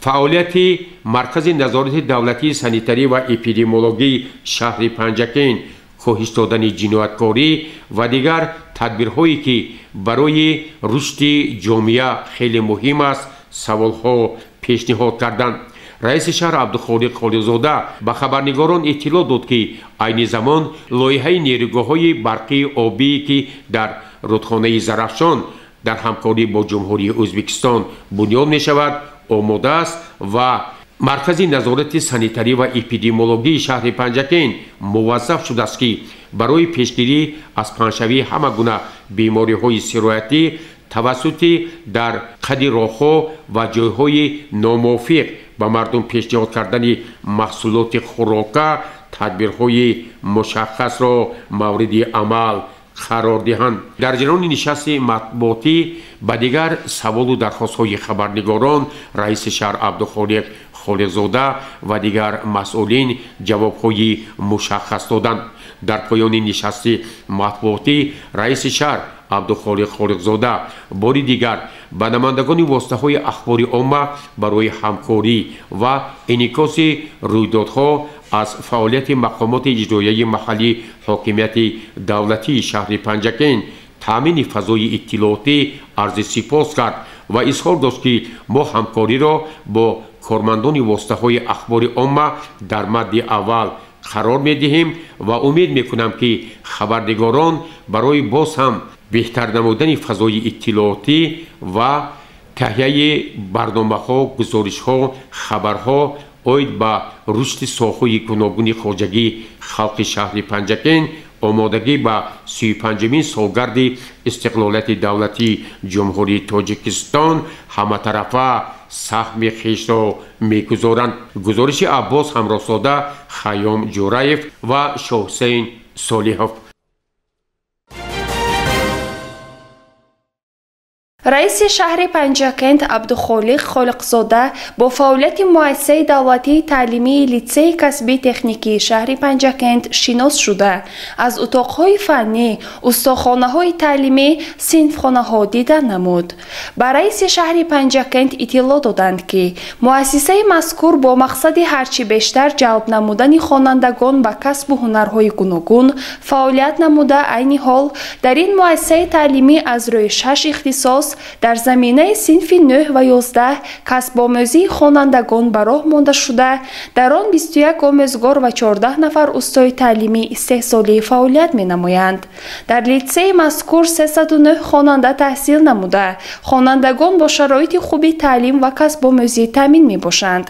Фаъолияти Маркази назорати давлатии санитарӣ ва эпидемиологии шаҳри Панҷакент, коҳиш додани ҷинояткорӣ ва дигар тадбирҳое ки барои рушди ҷомеа хеле муҳим аст, саволҳо пешниҳод карданд. Раиси шаҳр Абдухолиқ Холиқзода ба хабарнигорон иттилоъ дод, ки айни замон лоиҳаи нерӯгоҳҳои барқии обӣ, ки дар рудхонаи Зарафшон дар ҳамкорӣ бо Ҷумҳурии Ӯзбекистон бунёд мешавад, омода аст ва Маркази назорати санитарӣ ва эпидемиологии шаҳри Панҷакент муваззаф шудааст, ки барои пешгирӣ аз паҳншавии ҳама гуна бемориҳои сироятӣ тавассути дар қади роҳҳо ва ҷойҳои номувофиқ ба мардум пешниҳод кардани маҳсулоти хӯрока тадбирҳои мушаххасро мавриди амал қарор диҳанд. Дар ҷараёни нишасти матбуотӣ ба дигар саволу дархостҳои хабарнигорон раиси шаҳр Абдухолиқ Холиқзода ва дигар масъулин ҷавобҳои мушаххас доданд. Дар поёни нишасти матбуотӣ раиси шаҳр Абдухолиқ Холиқзода бори дигар ба намояндагони воситаҳои ахбори омма барои ҳамкорӣ ва инъикоси рӯйдодҳо аз фаъолияти мақомоти иҷроияи маҳаллии ҳокимияти давлатии шаҳри Панҷакент, таъмини фазои иттилоотӣ арзи сипос кард ва изҳор дошт, ки мо ҳамкориро бо кормандони воситаҳои ахбори омма дар мадди аввал қарор медиҳем ва умед мекунам, ки хабарнигорон барои боз ҳам беҳтар намудани фазои иттилоотӣ ва таҳияи барномаҳо, гузоришҳо, хабарҳо оид ба рушди соҳаҳои гуногуни хоҷагии халқи шаҳри Панҷакент, омодагӣ ба 35-умин солгарди истиқлолияти давлатии Ҷумҳурии Тоҷикистон ҳаматарафа саҳми хешро мегузоранд. Гузориши Аббос Ҳамроҳзода, Хайём Ҷӯраев ва Шоҳусейн Солиҳов. Раиси шаҳри Панҷакент Абдухолиқ Холиқзода бо фаъолияти муассисаи давлатии таълимии литсейи касбии техникии шаҳри Панҷакент шинос шуда, аз утоқҳои фаннӣ, устохонаҳои таълимӣ, синфхонаҳо дида намуд. Ба раиси шаҳри Панҷакент иттилоъ доданд, ки муассисаи мазкур бо мақсади ҳарчи бештар ҷалб намудани хонандагон ба касбу ҳунарҳои гуногун фаъолият намуда, айни ҳол дар ин муассисаи таълимӣ аз рӯи 6 ихтисос дар заминаи синфи 9 ва 11 касбомӯзии хонандагон ба роҳ монда шуда, дар он 21 омӯзгор ва 14 нафар устои таълимӣ истеҳсолӣ фаъолият менамоянд. Дар литсейи мазкур 309 хонанда таҳсил намуда, хонандагон бо шароити хуби таълим ва касбомӯзӣ таъмин мебошанд.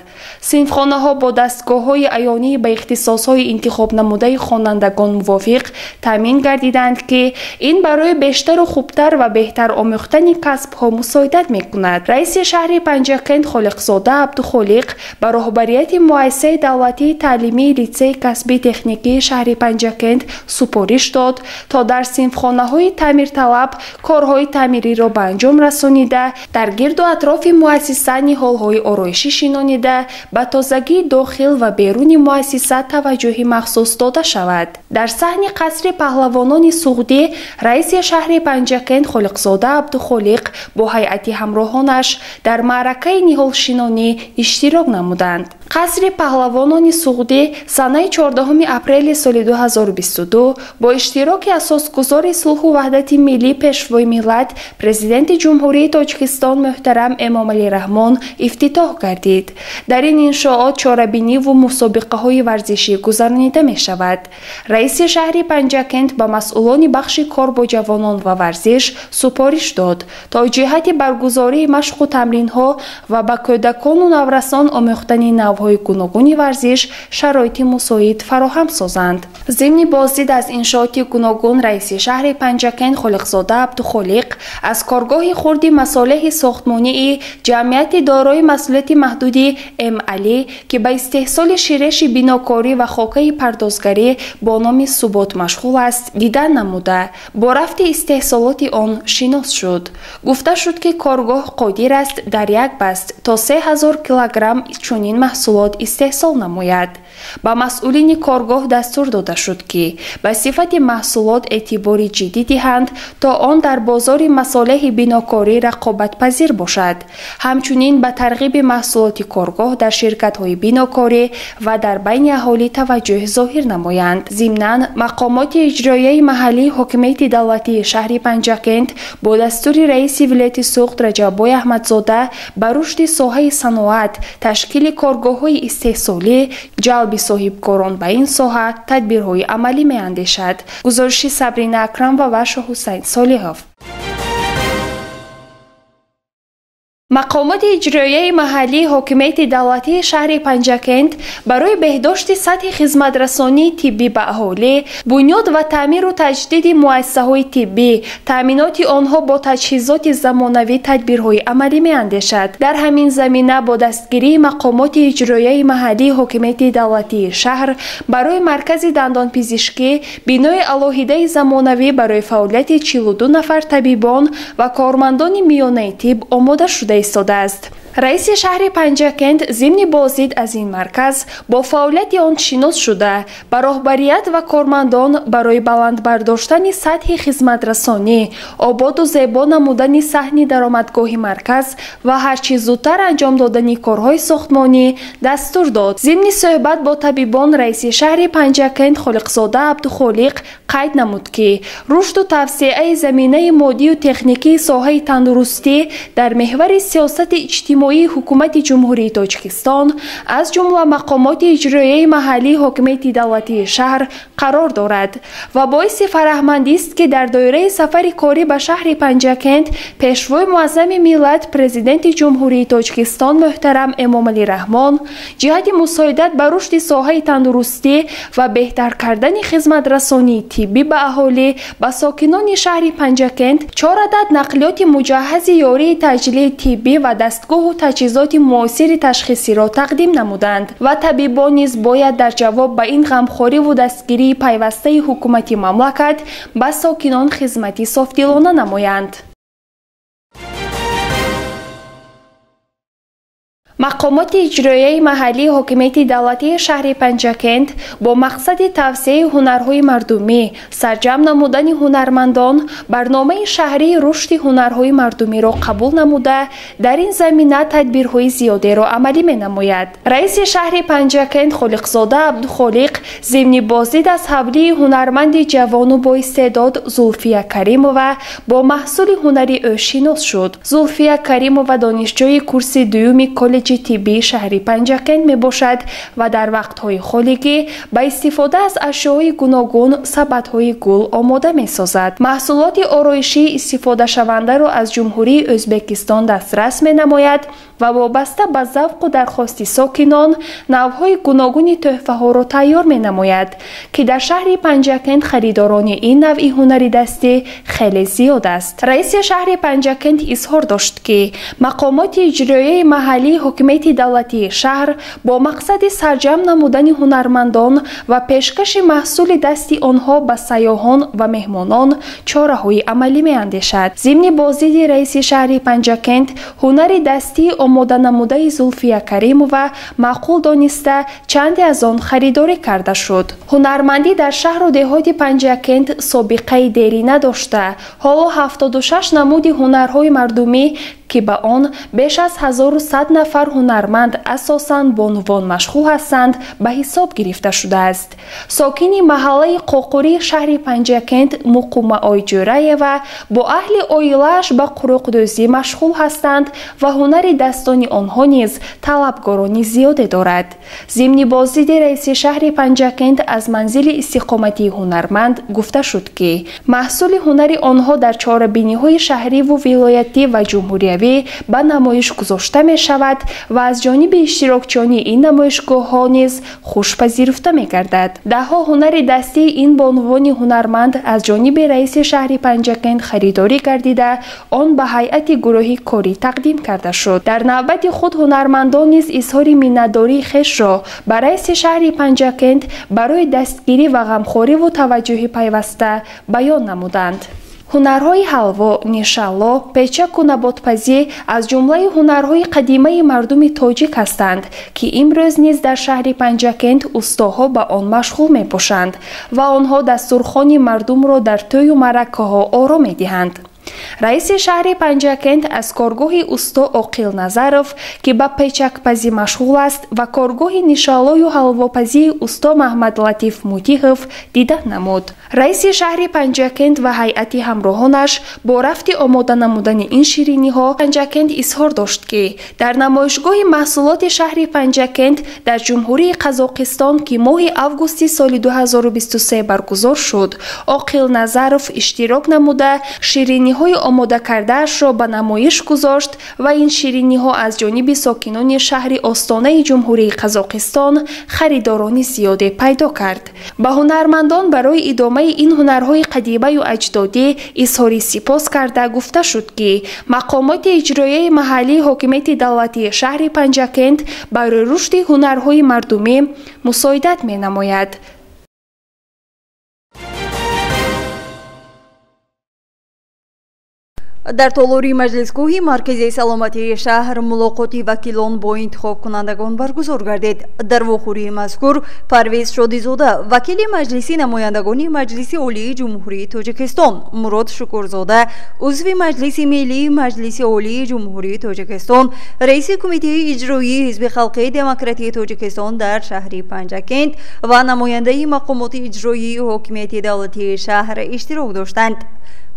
Синфхонаҳо бо дастгоҳҳои аёнӣ ба ихтисосҳои интихобнамудаи хонандагон мувофиқ таъмин гардиданд, ки ин барои бештару хубтар ва беҳтар омӯхтани касбҳо мусоидат мекунад. Раиси шаҳри Панҷакент Холиқзода Абдухолиқ ба роҳбарияти муассисаи давлатии таълимии литсейи касбии техникии шаҳри Панҷакент супориш дод, то дар синфхонаҳои таъмирталаб корҳои таъмириро ба анҷом расонида, дар гирду атрофи муассиса ниҳолҳои ороишӣ шинонида, ба тозагии дохил ва беруни муассиса таваҷҷӯҳи махсус дода шавад. Дар саҳни қасри паҳлавонони Суғдӣ раиси шаҳри Панҷакент Холиқзода Абдухолиқ бо ҳайати ҳамроҳонаш дар маъракаи ниҳолшинонӣ иштирок намуданд. Қасри паҳлавонони Суғдӣ санаи 14 апрели соли 2022 бо иштироки асосгузори сулҳу ваҳдати миллӣ, Пешвои миллат, Президенти Ҷумҳурии Тоҷикистон муҳтарам Эмомалӣ Раҳмон ифтитоҳ гардид. Дар ин иншоот чорабиниву мусобиқаҳои варзишӣ гузаронида мешавад. Раиси шаҳри Панҷакент ба масъулони бахши кор бо ҷавонон ва варзиш супориш дод, то ҷиҳати баргузории машқу тамринҳо ва ба кӯдакону наврасон омӯхтани навъҳои гуногуни варзиш шароити мусоид фароҳам созанд. Зимни боздид аз иншооти гуногун раиси шаҳри Панҷакент Холиқзода Абдухолиқ аз коргоҳи хурди масолеҳи сохтмонии ҷамъияти дорои масъулияти маҳдуди М Алӣ, ки ба истеҳсоли ширеши бинокорӣ ва хокаи пардозгарӣ бо номи Субот машғул аст, дидан намуда, бо рафти истеҳсолоти он шинос шуд. Гуфта шуд, ки коргоҳ қодир аст дар як баст то 3000 килограмм чунин маҳсулот маҳсулот истеҳсол намояд. Ба масъулини коргоҳ дастур дода шуд, ки ба сифати маҳсулот эътибори ҷиддӣ диҳанд, то он дар бозори масолеҳи бинокорӣ рақобатпазир бошад. Ҳамчунин ба тарғиби маҳсулоти коргоҳ дар ширкатҳои бинокорӣ ва дар байни аҳолӣ таваҷҷӯҳ зоҳир намоянд. Зимнан, мақомоти иҷроияи маҳаллии ҳокимияти давлатии шаҳри Панҷакент бо дастури раиси вилояти Суғд Раҷаббой Аҳмадзода ба рушди соҳаи саноат, ташкили коргоҳҳои истеҳсолӣ, ҷалби соҳибкорон ба ин соҳа тадбирҳои амалӣ меандешад. Гузориши Сабрина Акрамова ва Шоҳҳусайн Солиҳов. Мақомоти иҷроияи маҳаллии ҳокимияти давлатии шаҳри Панҷакент барои беҳдошти сатҳи хизматрасонии тиббӣ ба аҳолӣ, бунёд ва таъмиру таҷдиди муассисаҳои тиббӣ, таъминоти онҳо бо таҷҳизоти замонавӣ тадбирҳои амалӣ меандешад. Дар ҳамин замина бо дастгирии мақомоти иҷроияи маҳаллии ҳокимияти давлатии шаҳр барои маркази дандонпизишкӣ бинои алоҳидаи замонавӣ барои фаъолияти 42 нафар табибон ва кормандони миёнаи тиб омода шуда истодааст. Раиси шаҳри Панҷакент зимни боздид аз ин марказ бо фаъолияти он шинос шуда, ба роҳбарият ва кормандон барои баланд бардоштани сатҳи хизматрасонӣ, ободу зебо намудани саҳни даромадгоҳи марказ ва ҳарчи зудтар анҷом додани корҳои сохтмонӣ дастур дод. Зимни суҳбат бо табибон раиси шаҳри Панҷакент Холиқзода Абдухолиқ қайд намуд, ки рушду тавсеаи заминаи моддию техникии соҳаи тандурустӣ дар меҳвари сиёсати иҷтимоӣ ҳукумати Ҷумҳурии Тоҷикистон, аз ҷумла мақомоти иҷроияи маҳаллии ҳокимияти давлатии шаҳр қарор дорад ва боиси фараҳмандист, ки дар доираи сафари корӣ ба шаҳри Панҷакент Пешвои муаззами миллат, Президенти Ҷумҳурии Тоҷикистон муҳтарам Эмомалӣ Раҳмон ҷиҳати мусоидат ба рушди соҳаи тандурустӣ ва беҳтар кардани хизматрасонии тиббӣ ба аҳолӣ ба сокинони шаҳри Панҷакент 4 адад нақлиёти муҷаҳҳази ёрии таъҷилии тиббӣ ва дастгоҳу таҷҳизоти муосири ташхисиро тақдим намуданд ва табибон низ бояд дар ҷавоб ба ин ғамхориву дастгирии пайвастаи ҳукумати мамлакат ба сокинон хизмати софдилона намоянд. Мақомоти иҷроияи маҳаллии ҳокимияти давлатии шаҳри Панҷакент бо мақсади тавсеаи ҳунарҳои мардумӣ, сарҷамъ намудани ҳунармандон барномаи шаҳрии рушди ҳунарҳои мардумиро қабул намуда, дар ин замина тадбирҳои зиёдеро амалӣ менамояд. Раиси шаҳри Панҷакент Холиқзода Абдухолиқ зимни боздид аз ҳавлии ҳунарманди ҷавону боистеъдод Зулфия Каримова бо маҳсули ҳунари ӯ шинос шуд. Зулфия Каримова донишҷӯи курси дуюми коллеҷи тиббии шаҳри Панҷакент мебошад ва дар вақтҳои холигӣ ба истифода аз ашёҳои гуногун сабадҳои гул омода месозад. Маҳсулоти ороишии истифодашавандаро аз Ҷумҳурии Ӯзбекистон дастрас менамояд ва вобаста ба завқу дархости сокинон навъҳои гуногуни тӯҳфаҳоро тайёр менамояд, ки дар шаҳри Панҷакент харидорони ин навъи ҳунари дастӣ хеле зиёд аст. Раиси шаҳри Панҷакент изҳор дошт, ки мақомоти иҷроияи маҳаллии ҳокимияти давлатии шаҳр бо мақсади сарҷамъ намудани ҳунармандон ва пешкаши маҳсули дасти онҳо ба сайёҳон ва меҳмонон чораҳои амалӣ меандешад. Зимни боздиди раиси шаҳри Панҷакент ҳунари дастии омода намудаи Зулфия Каримова маъқул дониста, чанде аз он харидорӣ карда шуд. Ҳунармандӣ дар шаҳру деҳоти Панҷакент собиқаи дерина дошта, ҳоло 76 намуди ҳунарҳои мардумӣ, ки ба он беш аз 1100 нафар ҳунарманд, асосан бонувон машғул ҳастанд, ба ҳисоб гирифта шудааст. Сокини маҳаллаи Қоқурии шаҳри Панҷакент Муқумаой Ҷӯраева бо аҳли оилааш ба қуруқдӯзӣ машғул ҳастанд ва ҳунари дастони онҳо низ талабгорони зиёде дорад. Зимни боздиди раиси шаҳри Панҷакент аз манзили истиқоматии ҳунарманд гуфта шуд, ки маҳсули ҳунари онҳо дар чорабиниҳои шаҳриву вилоятӣ ва ҷумҳуриявӣ ба намоиш гузошта мешавад ва аз ҷониби иштирокчиёни ин намоишгоҳҳо низ хушпазируфта мегардад. Даҳҳо ҳунари дастии ин бонувони ҳунарманд аз ҷониби раиси шаҳри Панҷакент харидорӣ гардида, он ба ҳайати гурӯҳи корӣ тақдим карда шуд. Дар навбати худ ҳунармандон низ изҳори миннатдории хешро ба раиси шаҳри Панҷакент барои дастгирӣ ва ғамхориву таваҷҷӯҳи пайваста баён намуданд. Ҳунарҳои ҳалво, нишало, печаку наботпазӣ аз ҷумлаи ҳунарҳои қадимаи мардуми тоҷик ҳастанд, ки имрӯз низ дар шаҳри Панҷакент устоҳо ба он машғул мебошанд ва онҳо дастурхони мардумро дар тӯю маъракаҳо оро медиҳанд. Раиси шаҳри Панҷакент аз коргоҳи усто Оқил Назаров, ки ба печакпазӣ машғул аст, ва коргоҳи нишалою ҳалвопазии усто Маҳмадлатиф Мутиҳов дида намуд. Раиси шаҳри Панҷакент ва ҳайати ҳамроҳонаш бо рафти омода намудани ин шириниҳо Панҷакент изҳор дошт, ки дар намоишгоҳи маҳсулоти шаҳри Панҷакент дар Ҷумҳурии Қазоқистон, ки моҳи августи соли 2023 баргузор шуд, Оқил Назаров иштирок намуда шириниҳои омода кардаашро ба намоиш гузошт ва ин шириниҳо аз ҷониби сокинони шаҳри Остонаи Ҷумҳурии Қазоқистон харидорони зиёде пайдо кард. Ба ҳунармандон барои идомаи ин ҳунарҳои қадимаю аҷдодӣ изҳори сипос карда гуфта шуд, ки мақомоти иҷроияи маҳаллии ҳокимияти давлатии шаҳри Панҷакент барои рушди ҳунарҳои мардумӣ мусоидат менамояд. Дар толори маҷлисгоҳи марказии саломатии шаҳр мулоқоти вакилон бо интихобкунандагон баргузор гардид. Дар вохӯрии мазкур Парвез Шодизода, вакили маҷлиси намояндагони Маҷлиси Олии Ҷумҳурии Тоҷикистон, Мурод Шукурзода, узви Маҷлиси Миллии Маҷлиси Олии Ҷумҳурии Тоҷикистон, раиси Кумитаи иҷроии Ҳизби Халқии Демократии Тоҷикистон дар шаҳри Панҷакент ва намояндаи мақомоти иҷроии ҳокимияти давлатии шаҳр иштирок доштанд.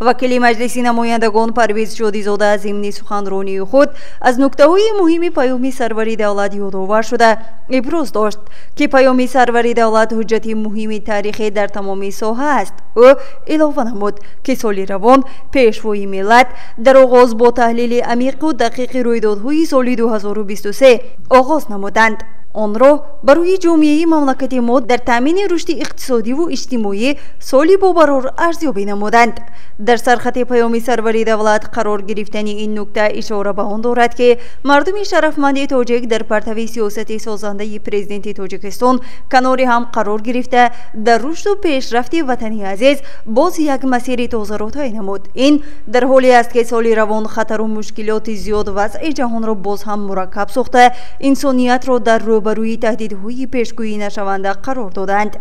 Вакили маҷлиси намояндагон Парвез Шодизода зимни суханронии худ аз нуктаҳои муҳими паёми сарвари давлат ёдовар шуда иброз дошт, ки паёми сарвари давлат ҳуҷҷати муҳими таърихӣ дар тамоми соҳа аст. Ӯ илова намуд, ки соли равон пешвои миллат дар оғоз бо таҳлили амиқу дақиқи рӯйдодҳои соли 2023 оғоз намуданд. Онро барои ҷомеаи мамлакати мо дар таъмини рушди иқтисодиву иҷтимоӣ соли бобарор арзёбӣ намуданд. Дар сархати паёми сарвари давлат қарор гирифтани ин нукта ишора ба он дорад, ки мардуми шарафманди тоҷик дар партави сиёсати созандаи президенти Тоҷикистон канори ҳам қарор гирифта дар рушду пешрафти ватани азиз боз як масири тозаро тай намуд. Ин дар ҳоле аст, ки соли равон хатару мушкилоти зиёд вазъи ҷаҳонро боз ҳам мураккаб сохта, инсониятро дар рӯбарӯи таҳдидҳои пешгӯӣ нашаванда қарор доданд.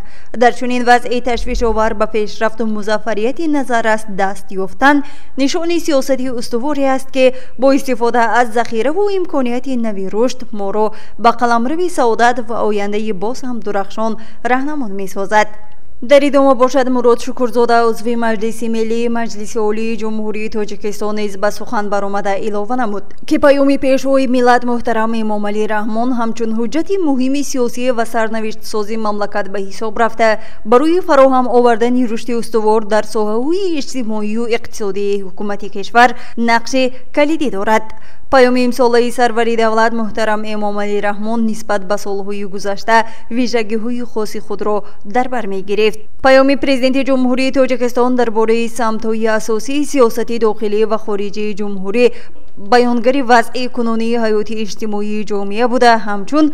Дар чунин вазъи ташвишовар ба пешрафту музаффарияти назаррас даст ёфтан нишони сиёсати устуворе аст, ки бо истифода аз захираву имконияти нави рушд моро ба қаламрави саодат ва ояндаи боз ҳам дурахшон раҳнамон месозад. Дар идома бошад Мурод Шукурзода, узви Маҷлиси Миллии Маҷлиси Олии Ҷумҳурии Тоҷикистон низ ба сухан баромада илова намуд, ки паёми пешвои миллат муҳтарам Эмомалӣ Раҳмон ҳамчун ҳуҷҷати муҳими сиёсӣ ва сарнавиштсози мамлакат ба ҳисоб рафта барои фароҳам овардани рушди устувор дар соҳаҳои иҷтимоию иқтисодии ҳукумати кишвар нақши калидӣ дорад. Паёми имсолаи сарвари давлат муҳтарам Эмомалӣ Раҳмон нисбат ба солҳои гузашта вижагиҳои хоси худро дар бар мегирифт. Паёми президенти Ҷумҳурии Тоҷикистон дар бораи самтҳои асосии сиёсати дохилӣ ва хориҷии ҷумҳурӣ баёнгари вазъи кунунии ҳаёти иҷтимоии ҷомеа буда, ҳамчун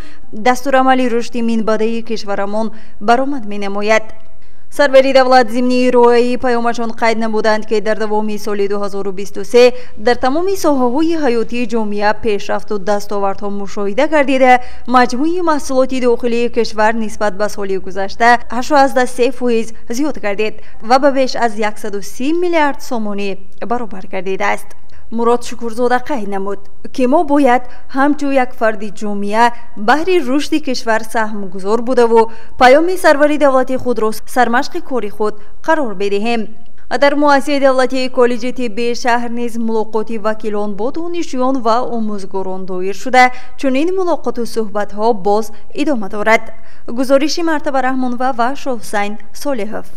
дастурамали рушди минбаъдаи кишварамон баромад менамояд. Сарвари давлат зимни ироаи паёмашон қайд намуданд, ки дар давоми соли 2023 дар тамоми соҳаҳои ҳаётии ҷомеа пешрафту дастовардҳо мушоҳида гардида, маҷмӯи маҳсулоти дохилии кишвар нисбат ба соли гузашта 8,3% зиёд гардид ва ба беш аз 130 миллиард сомонӣ баробар гардидааст. Мурод Шукурзода қайд намуд, ки мо бояд ҳамчун як фарди ҷомеа баҳри рушди кишвар саҳмгузор будаву паёми сарвари давлати худро сармашқи кори худ қарор бидиҳем. Дар муассисаи давлатии коллеҷи тиббии шаҳр низ мулоқоти вакилон бо донишҷӯён ва омӯзгорон доир шуда, чунин мулоқоту суҳбатҳо боз идома дорад. Гузориши Мартаба Раҳмонова ва Шоҳусайн Солиҳов.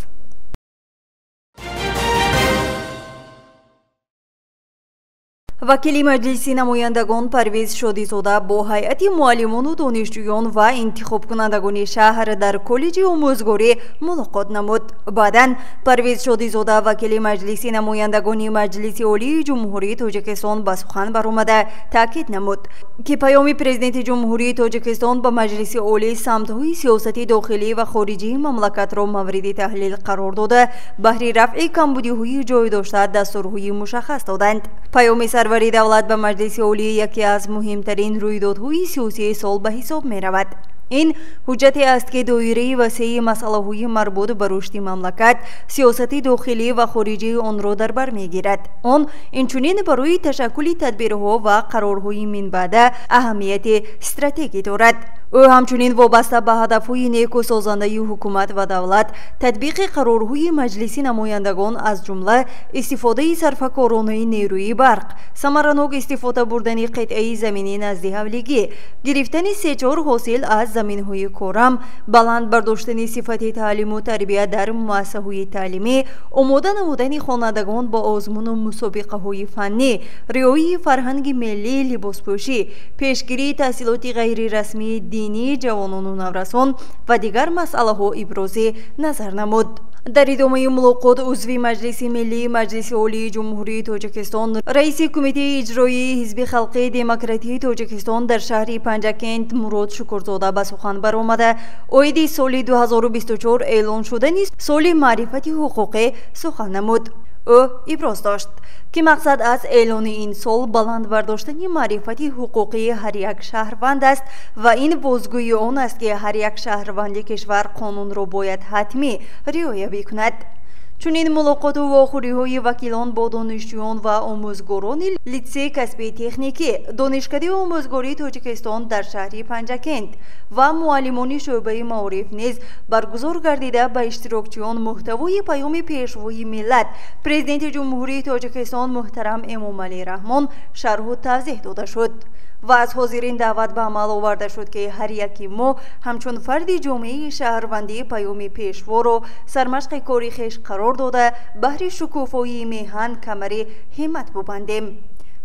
Вакили Маҷлиси намояндагон Парвиз Шодизода бо ҳайати муаллимону донишҷӯён ва интихобкунандагони шаҳр дар коллеҷи омӯзгорӣ мулоқот намуд. Баъдан Парвиз Шодизода, вакили Маҷлиси намояндагони Маҷлиси Олии Ҷумҳурии Тоҷикистон, ба сухан баромада таъкид намуд, ки паёми Президенти Ҷумҳурии Тоҷикистон ба Маҷлиси Олӣ самтҳои сиёсати дохилӣ ва хориҷии мамлакатро мавриди таҳлил қарор дода, баҳри рафъи камбудиҳои ҷой дошта дастурҳои мушаххас доданд. Паёми сарвари давлат ба Маҷлиси Олӣ яке аз муҳимтарин рӯйдодҳои сиёсии сол ба ҳисоб меравад. Ин ҳуҷҷате аст, ки доираи васеи масъалаҳои марбут ба рушди мамлакат, сиёсати дохилӣ ва хориҷии онро дар бар мегирад. Он инчунин барои ташаккули тадбирҳо ва қарорҳои минбаъда аҳамияти стратегӣ дорад. Ӯ ҳамчунин вобаста ба ҳадафҳои неку созандаи ҳукумат ва давлат, татбиқи қарорҳои Маҷлиси намояндагон, аз ҷумла истифодаи сарфакоронаи нерӯи барқ, самаранок истифода бурдани қитъаи замини назди ҳавлигӣ, гирифтани се-чор ҳосил аз заминҳои корам, баланд бардоштани сифати таълиму тарбия дар муассисаҳои таълимӣ, омода намудани хонандагон ба озмуну мусобиқаҳои фаннӣ, риояи фарҳанги миллӣ, либоспӯшӣ, пешгирии таҳсилоти ғайрирасмии динии ҷавонону наврасон ва дигар масъалаҳо ибрози назар намуд. Дар идомаи мулоқот узви Маҷлиси Миллии Маҷлиси Олии Ҷумҳурии Тоҷикистон, раиси Кумитаи иҷроии Ҳизби Халқии Демократии Тоҷикистон дар шаҳри Панҷакент Мурод Шукурзода ба сухан баромада, оиди соли 2024 эълон шудани соли маърифати ҳуқуқӣ сухан намуд. Ӯ иброз дошт, ки мақсад аз эълони ин сол баланд бардоштани маърифати ҳуқуқии ҳар як шаҳрванд аст ва ин бозгӯии он аст, ки ҳар як шаҳрванди кишвар қонунро бояд ҳатмӣ риоя бикунад. Чунин мулоқоту вохӯриҳои вакилон бо донишҷӯён ва омӯзгорони литсей касбии техникӣ, Донишкадаи омӯзгории Тоҷикистон дар шаҳри Панҷакент ва муаллимони шӯъбаи маориф низ баргузор гардида, ба иштирокчиён муҳтавои паёми Пешвои миллат, Президенти Ҷумҳурии Тоҷикистон муҳтарам Эмомалӣ Раҳмон шарҳу тавзеҳ дода шуд ва аз ҳозирин даъват ба амал оварда шуд, ки ҳар яки мо ҳамчун фарди ҷомеаи шаҳрвандӣ паёми Пешворо сармашқи кори хеш қарор дода, баҳри шукуфоии меҳан камари ҳиммат бубандем.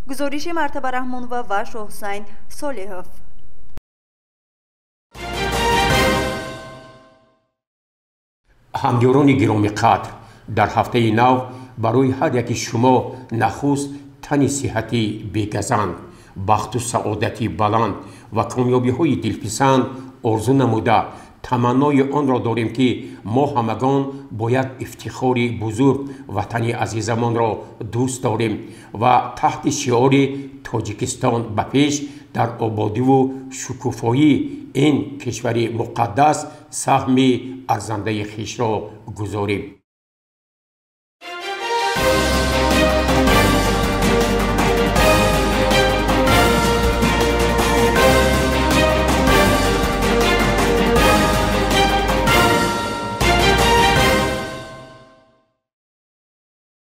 Гузориши Мартаба Раҳмонова ва Шоҳусайн Солиҳов. Ҳамёрони гиромиқадр, дар ҳафтаи нав барои ҳар яки шумо нахуст тани сиҳати бегазанд, бахту саодати баланд ва комёбиҳои дилписанд орзу намуда, таманнои онро дорем, ки мо ҳамагон бо як ифтихори бузург ватани азизамонро дӯст дорем ва таҳти шиори Тоҷикистон ба пеш дар ободиву шукуфоии ин кишвари муқаддас саҳми арзандаи хешро гузорем.